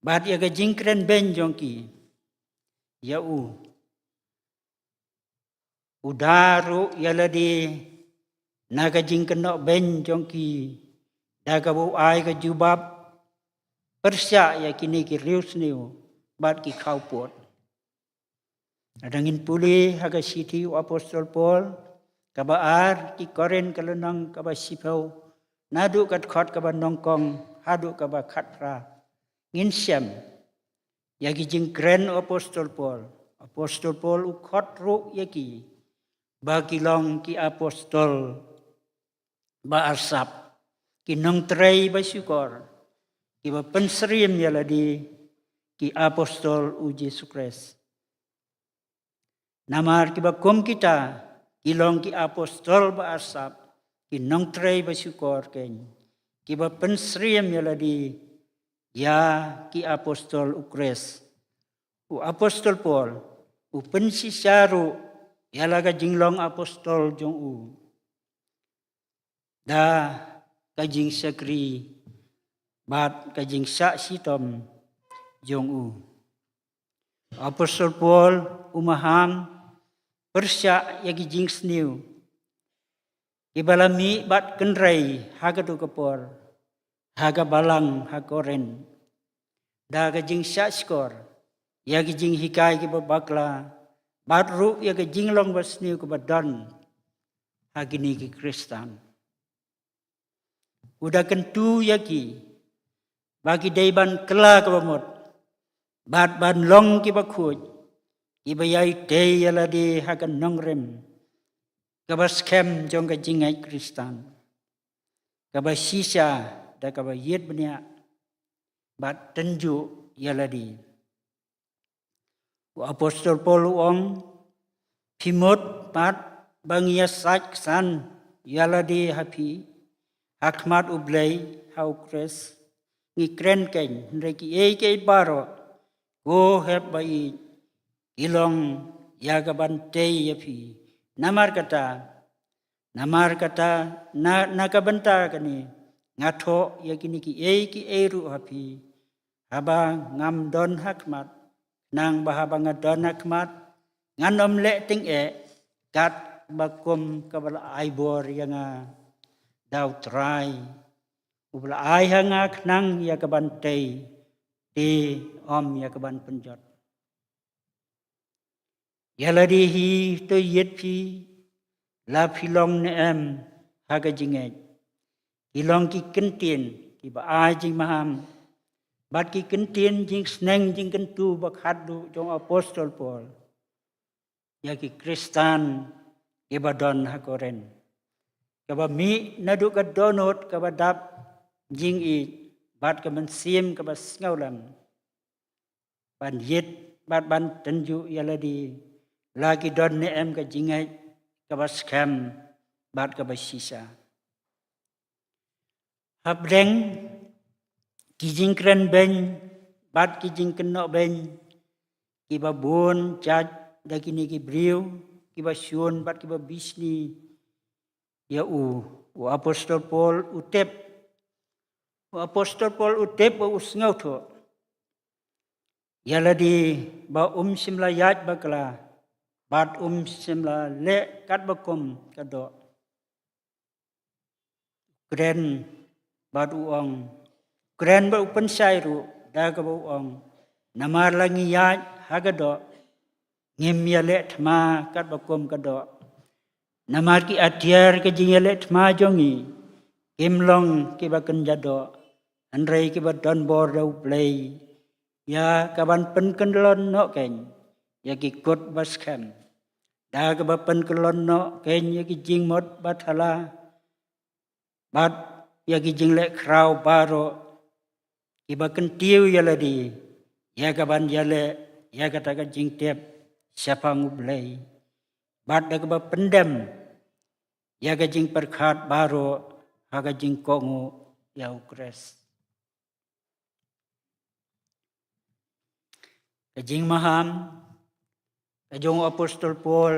bad ïa ka jingkren beiñ jong ki ïa u. U da ruh ïa lade na ka jingkynnoh beiñ jong ki da kaba u ai ka jubab pyrshah ïa kine ki riewsniew bad ki khawpud. Lada ngin pule ha ka shithi u apostol Paul kaba ar ki Korinth ka lynnong kaba shiphew, naduh ka dkhot kaba nyngkong haduh kaba khatphra, ngin shem ïa ki jingkren u apostol Paul. Apostol Paul u khot ruh ïa ki ba ki long ki apostol ba arsap, ki nongtrei ba shukor, kiba pynsyriem ïa lade, ki apostol u Jisu Khrist. Namar kiba kum kita ki long ki apostol ba arsap, ki nongtrei ba shukor keiñ, kiba pynsyriem ïa lade ïa ki apostol u Khrist. U apostol Paul u pynshisha ruh ïa la ka jinglong apostol jong u da ka jingshakri bad ka jingshah shitom jong u. Apostol Paul u maham pyrshah ïa ki jingsniew kiba la mih bad kynrei ha kato ka por ha ka balang ha Korinth da ka jingshah shkor ïa ki jinghikai kiba bakla bad ruh ïa ka jinglong basniew kaba don ha kine ki Khristan. U da kyntu ïa ki ba ki dei ban kylla kaba mut bad ban long kiba khuid kiba ïai tei ïa lade ha ka nongrim kaba skhem jong ka jingngeit Khristan, kaba shisha da kaba ïit bniah bad tynjuh ïa lade. U apostol Paul u ong, phi mut pat ba ngi ïasaid ksan ïa lade ha phi ha khmat U Blei ha U Khrist. Ngi kren kein, hynrei kiei kiei baroh, ko hep ba ïeit, ki long ïa ka ban tei ïa phi. Namar kata, namar kata, na, na ka bynta kane, nga thoh ïa kine kiei kiei ruh ha phi, haba ngam don ha khmat, khnang ba haba nga don ha khmat, ngan ym leh tyngeh, katba kum kaba la ai bor ïa nga da U Trai, uba la ai ha nga khnang ïa ka ban tei, te ym ïa ka ban pynjot. Ïa lade hi, to ïit phi, la phi long ne em ha ka jingngeit. Ki long ki kyntien kiba ai jingmaham bad ki kyntien jingsneng jingkyntu ba khatduh jong u apostol Paul ïa ki Khristan kiba don ha Korinth, kaba mih naduh ka dohnud kaba dap jingïeit bad ka mynsiem kaba sngewlem, ban ïit bad ban tynjuh ïa lade, la ki don ne em ka jingngeit kaba skhem bad kaba shisha. Hapdeng ki jingkren beiñ bad ki jingkynnoh beiñ kiba bun jait da kine ki briew kiba shun bad kiba bishni ïa u, u apostol Paul u tip, u apostol Paul u tip ba u sngewthuh ïa lade ba um shym la ïaid bakla bad um shym la leh katba kum ka doh. Kren bad u ong, kren bad u pynshai ruh da kaba u ong, namar la ngi ïaid ha ka doh, ngim ïaleh thma katba kum ka doh. Namar ki atiar ka jingïaleh thma jong ngi kim long kiba kynja doh, hynrei kiba don bor da U Blei ïa ka ban pynkyllon noh kein ïa ki kut ba skhem, da kaba pynkyllon noh kein ïa ki jingmut ba thala bad ïa ki jingleh khraw baroh kiba kyntiew ïa lade ïa ka ban ïaleh ïa kata ka jingtip shaphang U Blei, bad da kaba pyndem ïa ka jingpyrkhat baroh ha ka jingkohnguh ïa U Khrist. Ka jingmaham ka jong u apostol Paul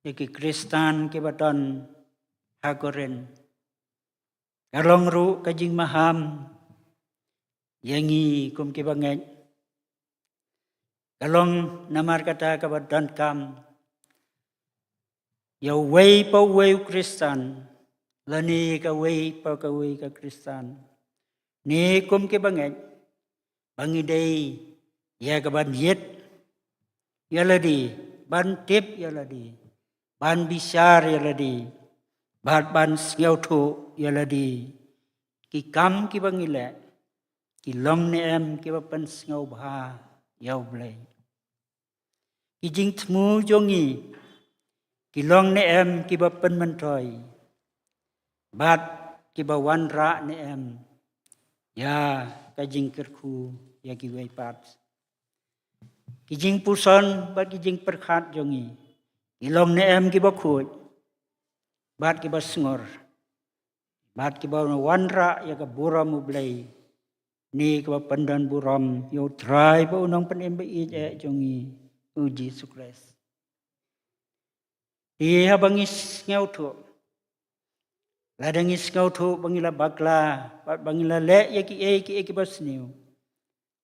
ïa ki Khristan kiba don ha Korinth ka long ruh ka jingmaham ïa ngi kum kiba ngeit. Ka long namar kata kaba donkam ïa uwei pa uwei u Khristan, lane kawei pa kawei ka Khristan, ne kum kiba ngeit, ba ngi dei ïa ka ban ïit ïa lade, ban tip ïa lade, ban bishar ïa lade, bad ban sngewthuh ïa lade. Ki kam kiba ngi leh ki long ne em kiba pynsngewbha ïa U Blei? Ki jingthmu jong ngi ki long ne em kiba pynmyntoi bad kiba wanrah ne em ïa ka jingkyrkhu ïa kiwei pat? Ki jingpuson bad ki jingpyrkhat jong ngi ki long ne em kiba khuid bad kiba sngor, bad kiba wanrah ïa ka burom U Blei, ne kiba pyndon burom ïa U Trai bad U Nongpynim ba ïeit eh jong ngi, U Jisu Khrist? Te haba ngi sngewthuh, lada ngi sngewthuh ba ngi la bakla bad ba ngi la leh ïa kiei kiei kiba sniew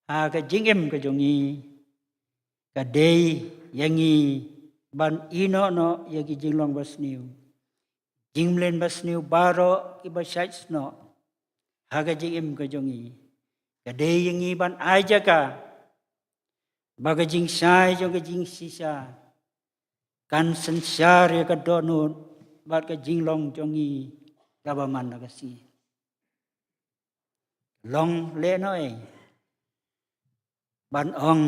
ha ka jingim ka jong ngi, ka dei ïa ngi ban ïehnoh noh ïa ki jinglong ba sniew, jingmlien ba sniew baroh kiba shait snoh ha ka jingim ka jong ngi. Ka dei ïa ngi ban ai jaka ba ka jingshai jong ka jingshisha kan synshar ïa ka dohnud bad ka jinglong jong ngi kaba man la ka sngi. Long lehnohei ban ong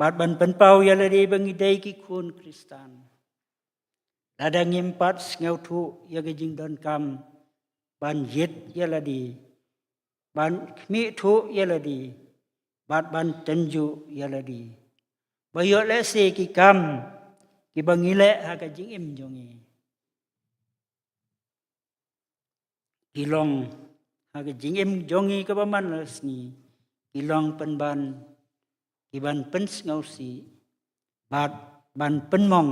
Bad ban pynpaw ïa lade ba ngi dei ki khun Khristan. Lada ngim pat sngewthuh ïa ka jingdonkam ban ïit ïa lade, ban khmih thuh ïa lade, bad ban tynjuh ïa lade, ba ïoh lehse ki kam kiba ngi leh ha ka jingim jong ngi ki long, ha ka jingim jong ngi kaba man la sngi, ki long pynban kiban pynsngewsih bad ban pynmong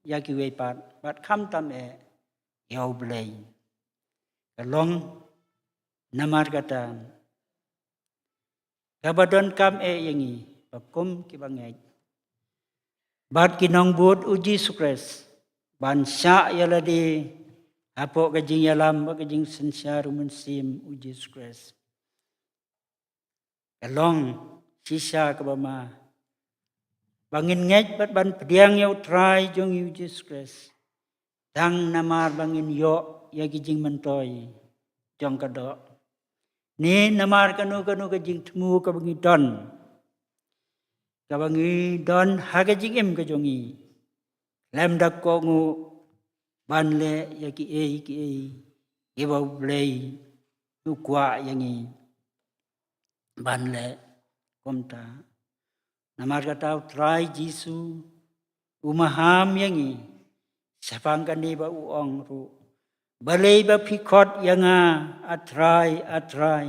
ïa kiwei pat, bad khamtam eh ïa U Blei. Ka long namar kata kaba donkam eh ïa ngi ba kum kiba ngeit bad ki nongbud U Jisu Khrist, ban shah ïa lade hapoh ka jingïalam bad ka jingsynshar U Mynsiem U Jisu Khrist. Ka long shisha kaba ma ba ngin ngeit bad ban pdiang ïa U Trai jong ngi U Jisu Khrist, tang namar ba ngin ïoh ïa ki jingmyntoi jong ka doh, ne namar kano kano ka jingthmu kaba ngi don, kaba ngi don ha ka jingim ka jong ngi, lem da kohnguh ban leh ïa kiei kiei kiba U Blei u kwah ïa ngi ban leh. Kumta namar kata U Trai Jisu u maham ïa ngi shaphang kane, ba u ong ruh, balei ba phi khot ïa nga, A Trai, A Trai,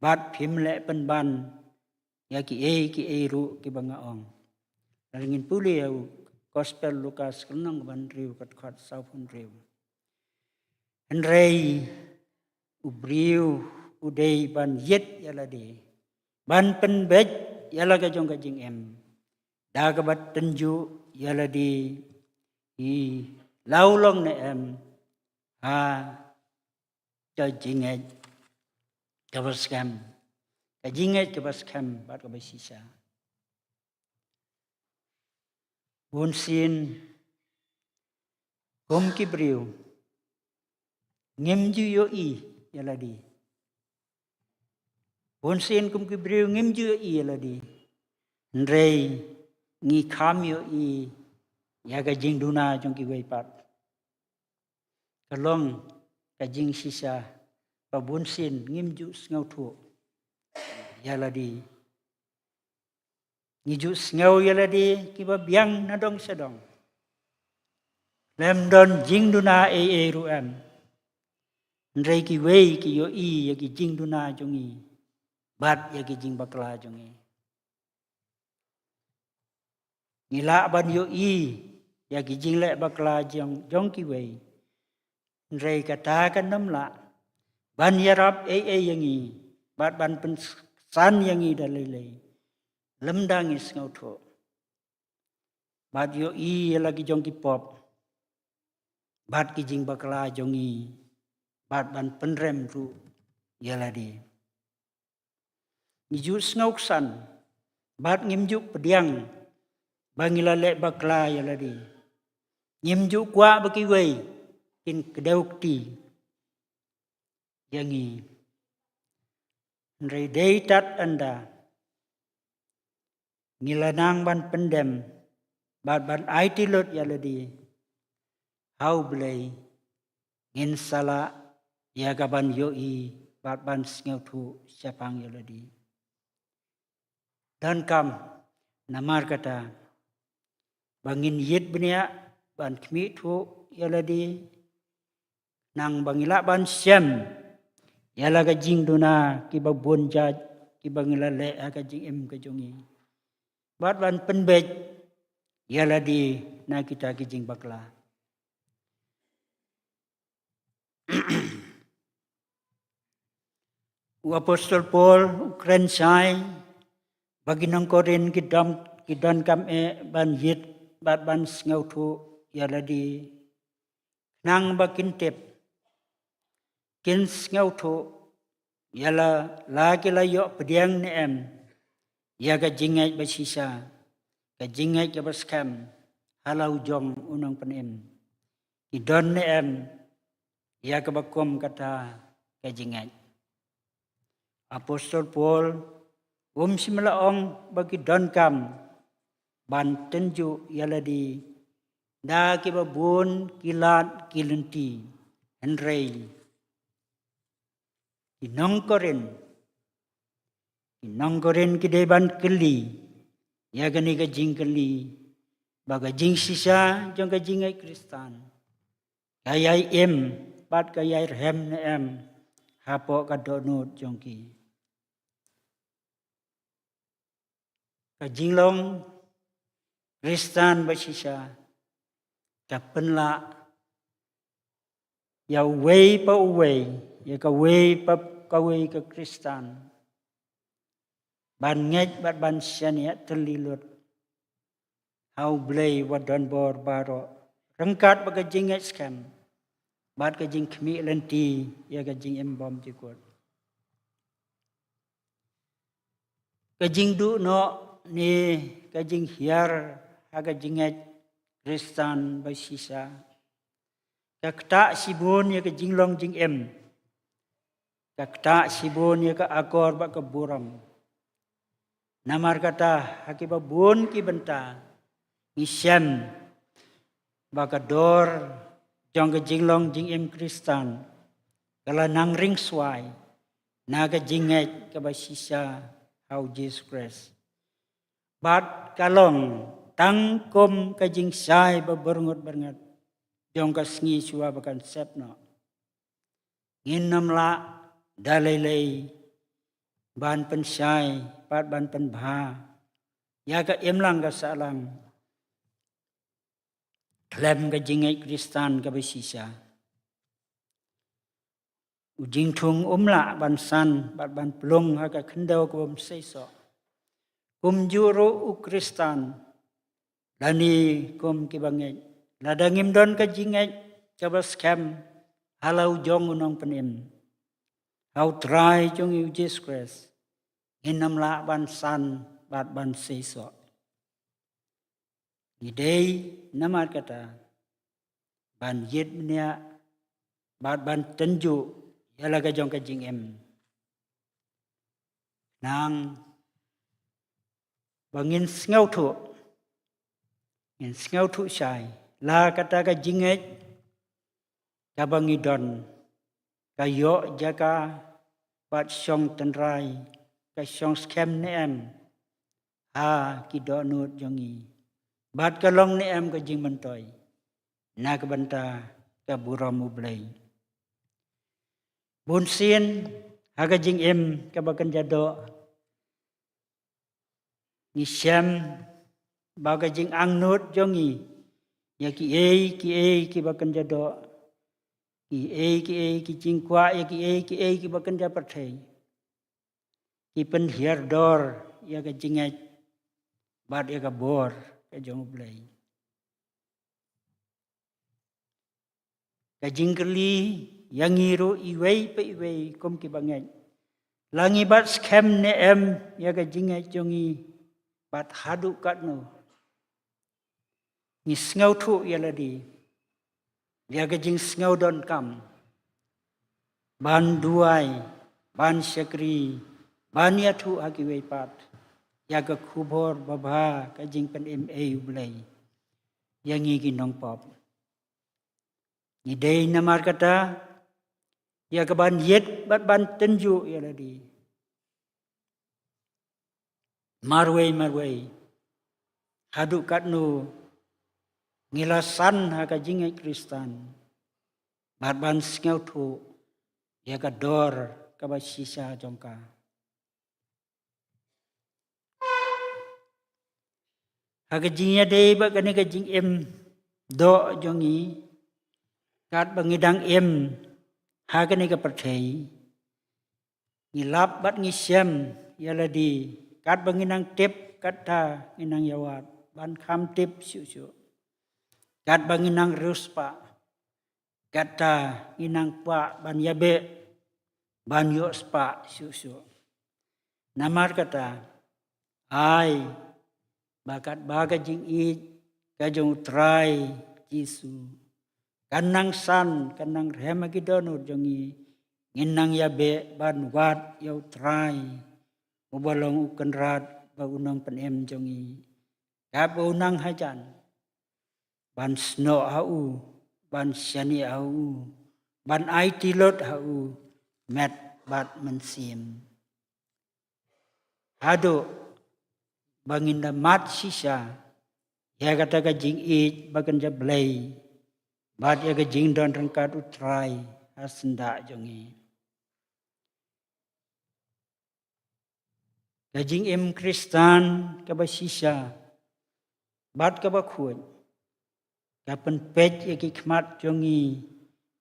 bad phim leh pynban ïa kiei kiei ruh kiba nga ong. Lada ngin pule ïa u Gospel Lukas ka lynnong kaba hynriew, ka dkhot sawphew hynriew. Hynrei u briew u dei ban ïit ïa lade, ban pynbeit ïa la ka jong ka jingim, da kaba tynjuh ïa lade, i la u long ne em ha ka jingngeit kaba skhem, ka jingngeit kaba skhem bad kaba shisha. Bunsien kum ki briew ngim ju ïohi ïa lade. Bunsien kum ki briew ngim ju ïohi ïa lade, hynrei ngi kham ïohi ïa ka jingduna jong kiwei pat. Ka long ka jingshisha ba bunsien ngim ju sngewthuh ïa lade. Ngi ju sngew ïa lade kiba biang na dong sha dong, lem don jingduna ei ei ruh em. Hynrei kiwei ki ïohi ïa ki jingduna jong ngi bad ïa ki jingbakla jong ngi. Ngi lah ban ïohi ïa ki jingleh bakla jong, jong kiwei, hynrei kata kan ym lah ban ïarap ei ei ïa ngi bad ban pynsan ïa ngi da lei lei, lymda ngi sngewthuh bad ïohi ïa la ki jong ki pop bad ki jingbakla jong ngi, bad ban pynrem ruh ïa lade. Ngi ju sngewksan bad ngim ju pdiang ba ngi la leh bakla ïa lade. Ngim ju kwah ba kiwei kin kdew kti ïa ngi. Hynrei dei tad ynda ngi la nang ban pyndem bad ban aiti lut ïa lade ha U Blei, ngin sa lah ïa ka ban ïohi bad ban sngewthuh shaphang ïa lade. Donkam namar kata ba ngin ïit bniah ban khmih thuh ïa lade, nang ba ngi lah ban shem ïa la ka jingduna kiba bun jait kiba ngi la leh ha ka jingim ka jong ngi, bad ban pynbeit ïa lade na kita ki jingbakla. U apostol Paul u kren shai ba ki nong Korinth ki dom, ki donkam eh ban ïit bad ban sngewthuh ïa lade, khnang ba kin tip, kin sngewthuh ïa la, la ki la ïoh pdiang ne em ïa ka jingngeit ba shisha, ka jingngeit kaba skhem ha la u jong u nongpynim, ki don ne em ïa kaba kum kata ka jingngeit. Apostol Paul um shym la ong ba ki donkam ban tynjuh ïa lade da kiba bun ki lad ki lynti. Hynrei ki nong Korinth, ki nong Korinth ki dei ban kylli ïa kane ka jingkylli, ba ka jingshisha jong ka jingngeit Khristan ka ïai im bad ka ïai rhem ne em hapoh ka dohnud jong ki. Ka jinglong Khristan ba shisha ka pynlah ïa uwei pa uwei, ïa kawei pa kawei ka Khristan, ban ngeit bad ban shaniah tylli lut ha U Blei uba don bor baroh, ryngkat bad ka jingngeit skhem bad ka jingkhmih lynti ïa ka jingim bymjukut. Ka jingduh noh ne ka jinghiar ha ka jingngeit Khristan ba shisha ka ktah shibun ïa ka jinglong jingim, ka ktah shibun ïa ka akor bad ka burom. Namar kata, ha kiba bun ki bynta ngi shem ba ka dor jong ka jinglong jingim Khristan ka la nang ring swai na ka jingngeit kaba shisha ha U Jisu Khrist. Bad ka long tang kum ka jingshai ba byrngut byrngut jong ka sngi shuwa ba kan sep noh. Ngin ym lah da lei lei ban pynshai bad ban pynbha ïa ka imlang ka sahlang khlem ka jingngeit Khristan kaba shisha. U jingthung um lah ban san bad ban pynlong ha ka khyndew kaba ym seisoh. Kumjuh ruh u Khristan, lane kum kiba ngeit, lada ngim don ka jingngeit kaba skhem ha la u jong u nongpynim, ha U Trai jong ngi U Jisu Khrist, ngin ym lah ban san bad ban seisoh. Ngi dei namar kata ban ïit bniah bad ban tynjuh ïa la ka jong ka jingim, nang ba ngin sngewthuh, ngin sngewthuh shai la kata ka jingngeit kaba ngi don ka ïoh jaka bad shong tynrai, ka shong skhem ne em ha ki dohnud jong ngi, bad ka long ne em ka jingmyntoi na ka bynta ka burom U Blei. Bunsien ha ka jingim kaba kynja doh ngi shem ba ka jingangnud jong ngi ïa kiei kiei kiba kynja doh, kiei kiei ki jingkwah, ïa kiei kiei kiba kynja pyrthei, ki pynhiar dor ïa ka jingngeit bad ïa ka bor ka jong U Blei. Ka jingkylli ïa ngi ruh iwei pa iwei kum kiba ngeit, la ngi bat skhem ne em ïa ka jingngeit jong ngi, bad haduh katno ngi sngewthuh ïa lade ïa ka jingsngew donkam ban duwai, ban shakri, ban ïathuh ha kiwei pat ïa ka khubor babha ka jingpynim ei U Blei ïa ngi ki nongpop. Ngi dei namar kata ïa ka ban ïit bad ban tynjuh ïa lade marwei marwei, haduh katno ngi la san ha ka jingngeit Khristan, bad ban sngewthuh ïa ka dor kaba shisha jong ka. Ha ka jingïadei bad kane ka jingim doh jong ngi, katba ngi dang im ha kane ka pyrthei, ngi lap bad ngi shem ïa lade, katba ngi nang tip kata ngi nang ïawad, ban kham tip shuh shuh. Katba ngi nang riewspah, kata ngi nang kwah ban ïabeh, ban ïohspah shuh shuh. Namar kata, ai ba katba ka jingïeit ka jong U Trai Jisu kan nang san, kan nang rhem ha ki dohnud jong ngi, ngin nang ïabeh ban wad ïa U Trai, uba long U Kynrad bad U Nongpynim jong ngi. kaba u nang hajan, ban snoh ha u, ban shaniah ha u, ban aiti lut ha u, met bad mynsiem. Haduh ba ngin da mad shisha ïa kata ka jingïeit ba kynja Blei bad ïa ka jingdon ryngkat U Trai ha syndah jong ngi. Ka jingim Khristan kaba shisha bad kaba khuid ka pynpeit ïa ki khmat jong ngi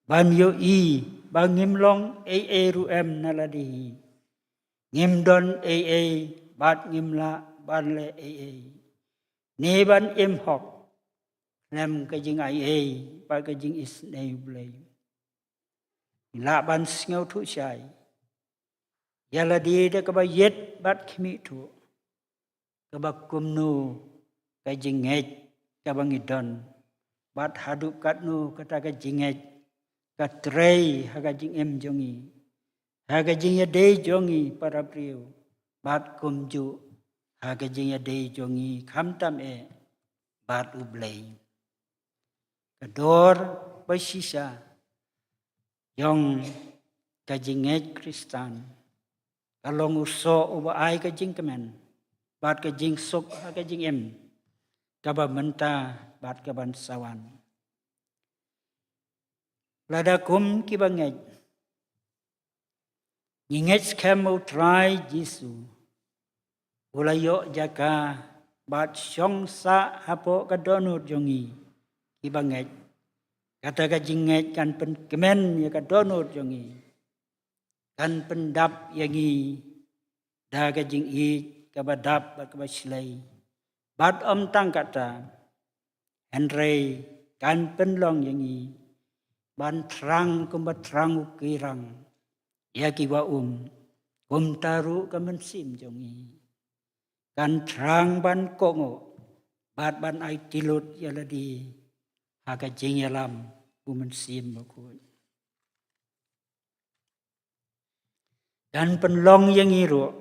ban ïohi ba ngim long ei ei ruh em na lade hi. Ngim don ei ei bad ngim lah ban leh ei ei, ne ban im hok khlem ka jingai ei bad ka jingisynei U Blei. Ngi lah ban sngewthuh shai ïa lade da kaba ïit bad khmih thuh, kaba kumno ka jingngeit kaba ngi don, bad haduh katno kata ka jingngeit ka trei ha ka jingim jong ngi, ha ka jingïadei jong ngi para briew, bad kumjuh ha ka jingïadei jong ngi khamtam eh bad U Blei. Ka dor ba shisha jong ka jingngeit Khristan ka long u soh uba ai ka jingkmen bad ka jingsuk ha ka jingim kaba mynta bad kaban sa wan. Lada kum kiba ngeit ngi ngeit skhem ba U Trai Jisu u la ïoh jaka bad shong sah hapoh ka dohnud jong ngi kiba ngeit, kata ka jingngeit kan pynkmen ïa ka dohnud jong ngi, kan pyndap ïa ngi da ka jingïeit kaba dap bad kaba shlei, bad ym tang kata, hynrei kan pynlong ïa ngi ban thrang kumba thrang u kirang ïa kiba um, kumta ruh ka mynsiem jong ngi kan thrang ban kohnguh bad ban aiti lut ïa lade ha ka jingïalam u Mynsiem Bakhuid. Kan pynlong ïa ngi ruh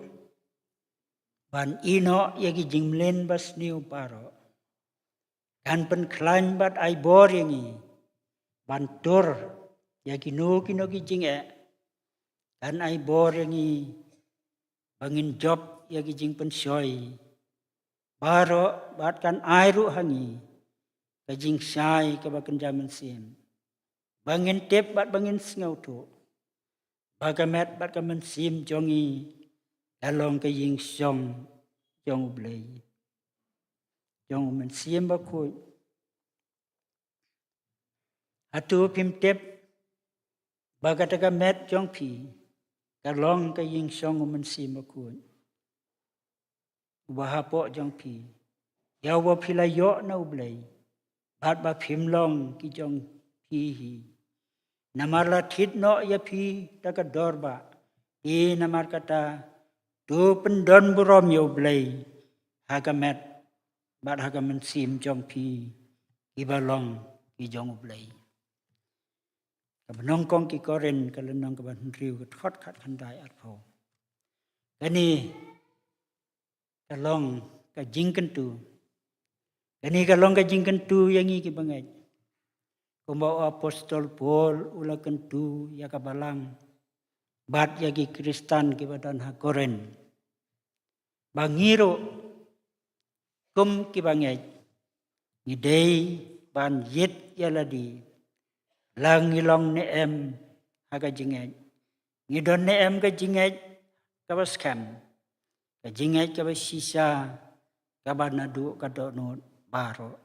ban ïehnoh ïa ki jingmlien basniew baroh. Kan pynkhlaiñ bad ai bor ïa ngi ban tur ïa kino kino ki jingeh. Kan ai bor ïa ngi ba ngin jop ïa ki jingpynshoi baroh, bad kan ai ruh ha ngi ka jingshai kaba kynja mynsiem ba ngin tip bad ba ngin sngewthuh ba ka met bad ka mynsiem jong ngi ka long ka ïingshong jong U Blei, jong U Mynsiem Bakhuid. Hato phim tip ba kata ka met jong phi ka long ka ïingshong U Mynsiem Bakhuid uba hapoh jong phi, ïa uba phi la ïoh na U Blei, bad ba phim long ki jong phi hi? Namar la thied noh ïa phi da ka dor ba, te namar kata to pyndon burom ïa U Blei ha ka met bad ha ka mynsiem jong phi kiba long ki jong U Blei. Kaba nyngkong ki Korinth ka lynnong kaba hynriew ka dkhot khatkhyndai arphew. Kane ka long ka jingkyntu. Kane ka long ka jingkyntu ïa ngi kiba ngeit. Kumba u apostol Paul u la kyntu ïa ka balang bad ïa ki Khristan kiba don ha Korinth, ba ngi ruh kum kiba ngeit ngi dei ban ïit ïa lade, la ngi long ne em ha ka jingngeit, ngi don ne em ka jingngeit kaba skhem, ka jingngeit kaba shisha, kaba naduh ka dohnud baroh.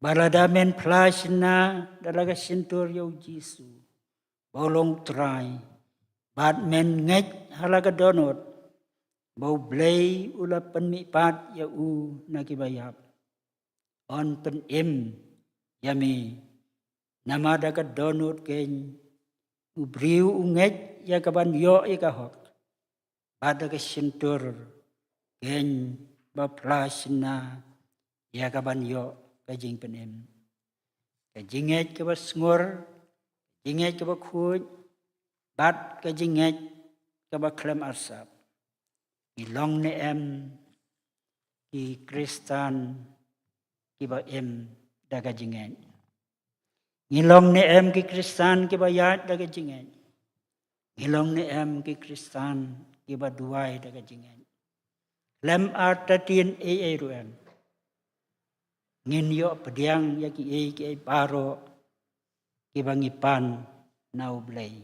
Ba lada men phla shynna da la ka shyntur ïa U Jisu ba u long U Trai, bad men ngeit ha la ka dohnud ba U Blei u la pynmihpat ïa u na kiba ïap, yn pynim ïa me. Namar da ka dohnud keiñ u briew u ngeit ïa kaban ïoh ïa ka hok, bad da ka shyntur keiñ ba phla shynna ïa kaban ïoh ka jingpynim. Ka jingngeit kaba sngewbha, ka jingngeit kaba khuid, bad ka jingngeit kaba khlem arsap. Ngi long ne em ki Khristan kiba im da ka jingngeit? Ngi long ne em ki Khristan kiba ïaid da ka jingngeit? Ngi long ne em ki Khristan kiba duwai da ka jingngeit? Lem artatien ei ei ruh em. Ngin ïoh pdiang ïa kiei kiei baroh kiba ngi pan na U Blei.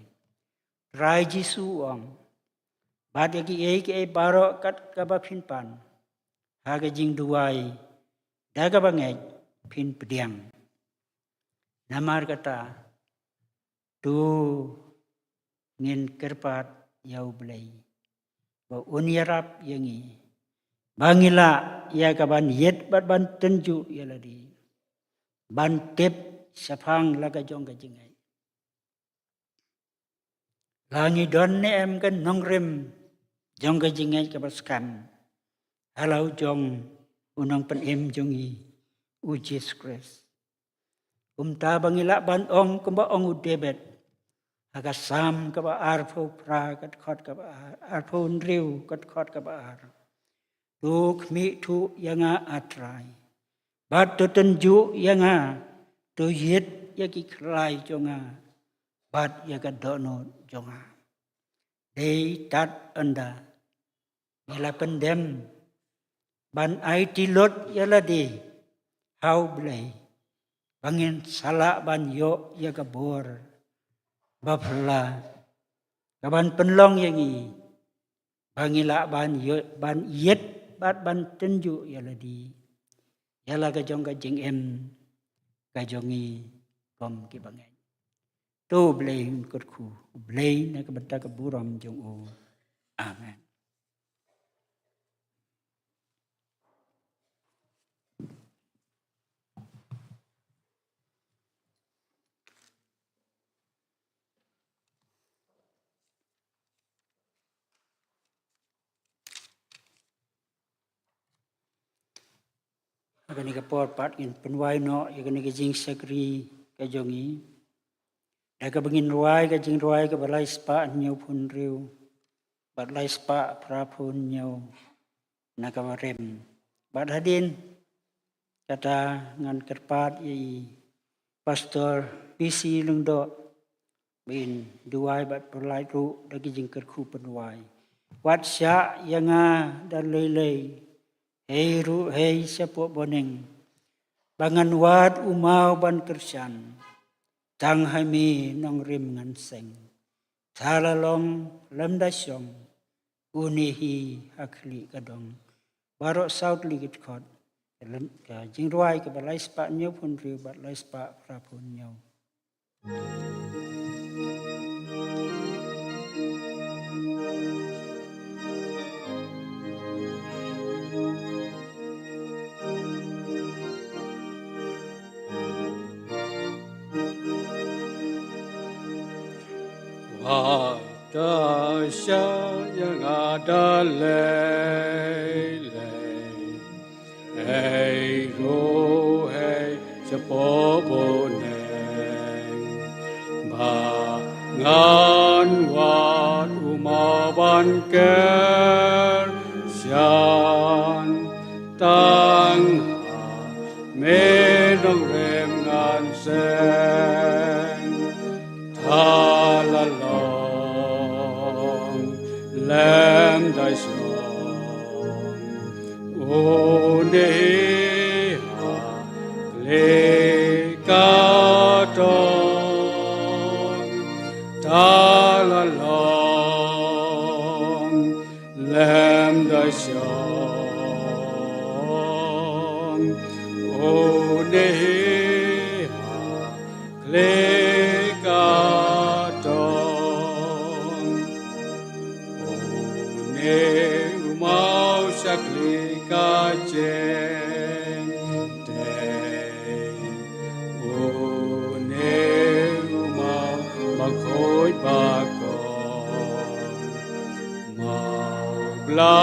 Trai Jisu u ong, bad ïa kiei kiei baroh kat kaba phin pan ha ka jingduwai da kaba ngeit phin pdiang. Namar kata, to ngin kyrpad ïa U Blei ba un ïarap ïa ngi ba ngi lah ïa ka ban ïit bad ban tynjuh ïa lade, ban tip shaphang la ka jong ka jingngeit. La ngi don ne em ka nongrim jong ka jingngeit kaba skhem ha la u jong u Nongpynim jong ngi, U Jisu Khrist? Kumta ba ngi lah ban ong kumba ong u David ha ka Salm kaba arphew phra, ka dkhot kaba ar, arphew hynriew, ka dkhot kaba ar: To khmih thuh ïa nga, A Trai, bad to tynjuh ïa nga; to ïit ïa ki khlai jong nga bad ïa ka dohnud jong nga. Dei tad ynda ngi la pyndem ban aiti lut ïa lade ha U Blei ba ngin sa lah ban ïoh ïa ka bor ba phylla, ka ban pynlong ïa ngi ba ngi lah ban ïoh, ban ïit bad ban tynjuh ïa lade ïa la ka jong ka jingim ka jong ngi kum kiba ngeit. To U Blei un kyrkhu, U Blei na ka bynta ka burom jong u. Amen. Ha kane ka por pat ngin pynwai noh ïa kane ka jingshakri ka jong ngi da kaba ngin rwai ka jingrwai kaba lai spah hynñiewphew hynriew bad lai spah phraphew hynñiew na kaba rim. Bad hadien kata ngan kyrpad ïa i Pastor P C Lyngdoh ba in duwai bad pynlait ruh da ki jingkyrkhu pynwai: Wat shah ïa nga da lei lei, hei ruh hei shapoh bneng, ba ngan wad u maw ban kyrshan, tang ha me nongrim ngan seng. Thala long lem da shong, une hi ha khlieh ka dong. Baroh saw tylli ki dkhot, ka jingrwai kaba lai spah hynñiewphew hynriew bad lai spah phraphew hynñiew. Wat shah ïa nga da lei lei, hei ruh hei shapoh bneng, ba ngan wad u maw ban kyrshan, tang ha me nongrim ngan seng. Thala long lem da shong, une hi ha khlieh ka dong. Thala long lem da shong, une hi ha khlieh ka dong. Une u maw sha khlieh ka jingtei. Une u maw ba khuid ba kor, maw bla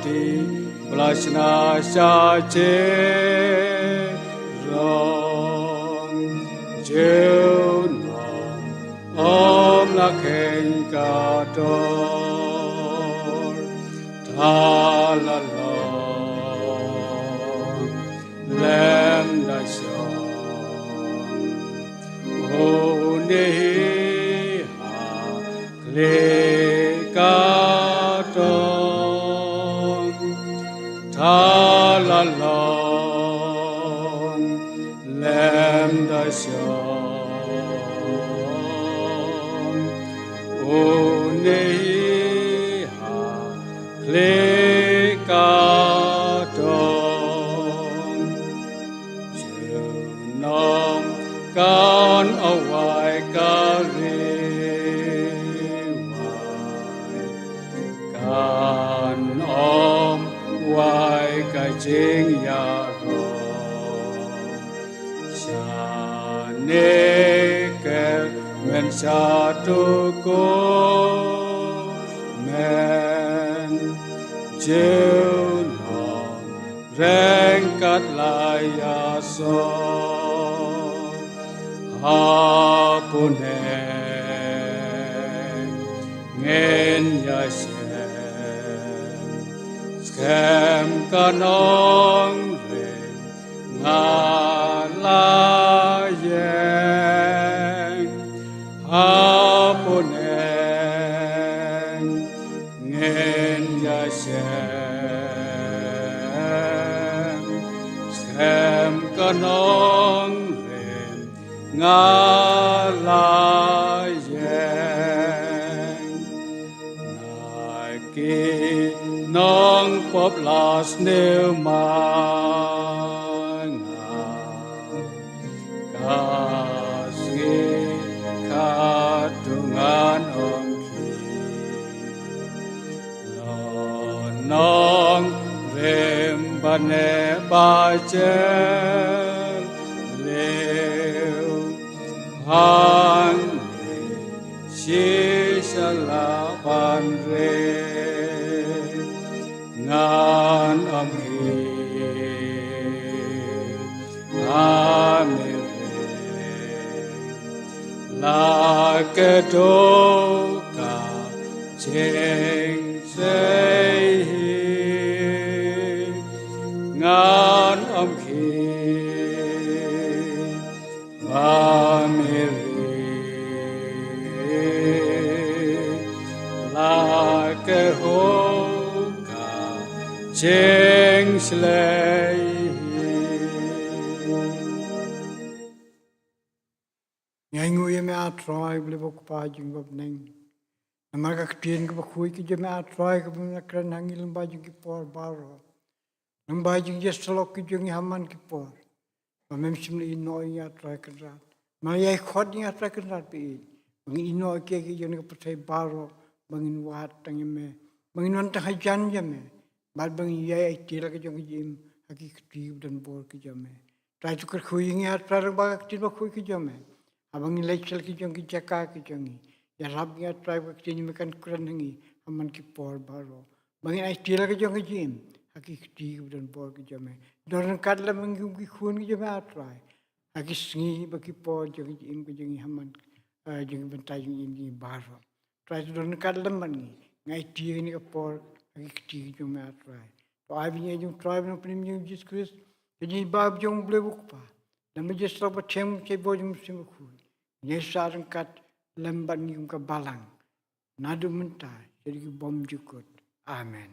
tih bla shna sha jingïarap. Junom ym la kheiñ ka dor. Thala long da shong. Une hi ha khlieh ka dong. Junom kan ym wai ka ri wai, kan ym wai ka jingïaroh. Shane ker men sha tu ko men junom ryngkat la ïasoh. Ha bneng ngin ïashem skhem ka nongrim nga la ïeng. Ha bneng ngin ïashem skhem ka nongrim nga la ïeng. Na ki nongpop la sniew ma nga, ka sngi khatduh ngan ym khie. Lor nongrim ba neh ba jer leh hangne shisha lah ban rit, ngan ym khie. Ha Meri la kdew ka jingshlei hi, ngan ym khie. Ba Meri la kdew ka jingshlei hi. Ngi ainguh ïa me, A Trai, U Blei ba u Kpa jong ngi ba ha bneng. Namar ka ktien kaba khuid ka jong me, A Trai, kaba me la kren ha ngi lyngba jong ki por baroh, lyngba jong ki jingïasyllok ki jong ngi ha man ki por. Ba mem shym la ïehnoh ïa ngi, A Trai Kynrad. Me la ïai khot ïa ngi, A Trai Kynrad, ba ïeit, ba ngin ïehnoh ïa ki jong ngi ha ka pyrthei baroh, ba ngin wad tang ïa me, ba ngin wan tang hajan ïa me, bad ba ngin ïai aiti la ka jong ka jingim ha ki kti ba don bor ki jong me. Trai, to kyrkhu ïa ngi, A Trai, lyngba ka ktien bakhuid ka jong me, haba ngi leit sha la ki jong ki jaka ki jong ngi. Ïarap ïa ngi, A Trai, ba ka ktien jong me kan kren ha ngi ha man ki por baroh, ba ngin aiti la ka jong ka jingim ha ki kti ba don bor ki jong me. Don ryngkat lem bad ngi kum ki khun ki jong me, A Trai, ha ki sngi bad ki por jong ka jingim ka jong ngi ha man, eh, jong ki bynta jong ka jingim jong ngi baroh. Trai, to don ryngkat lem bad ngi. Ngi aiti ïa kane ka por ha ki kti ki jong me, A Trai. To ai ba ngi ïa jong u Trai bad u Nongpynim jong ngi Jisu Khrist, ka jingïeit ba jong U Blei ba u Kpa, lem bad ka jingïasyllok bathymmai jong u Mynsiem Bakhuid, ngi ïa sah ryngkat lem bad ngi kum ka balang, naduh mynta sha ki bymjukut. Amen.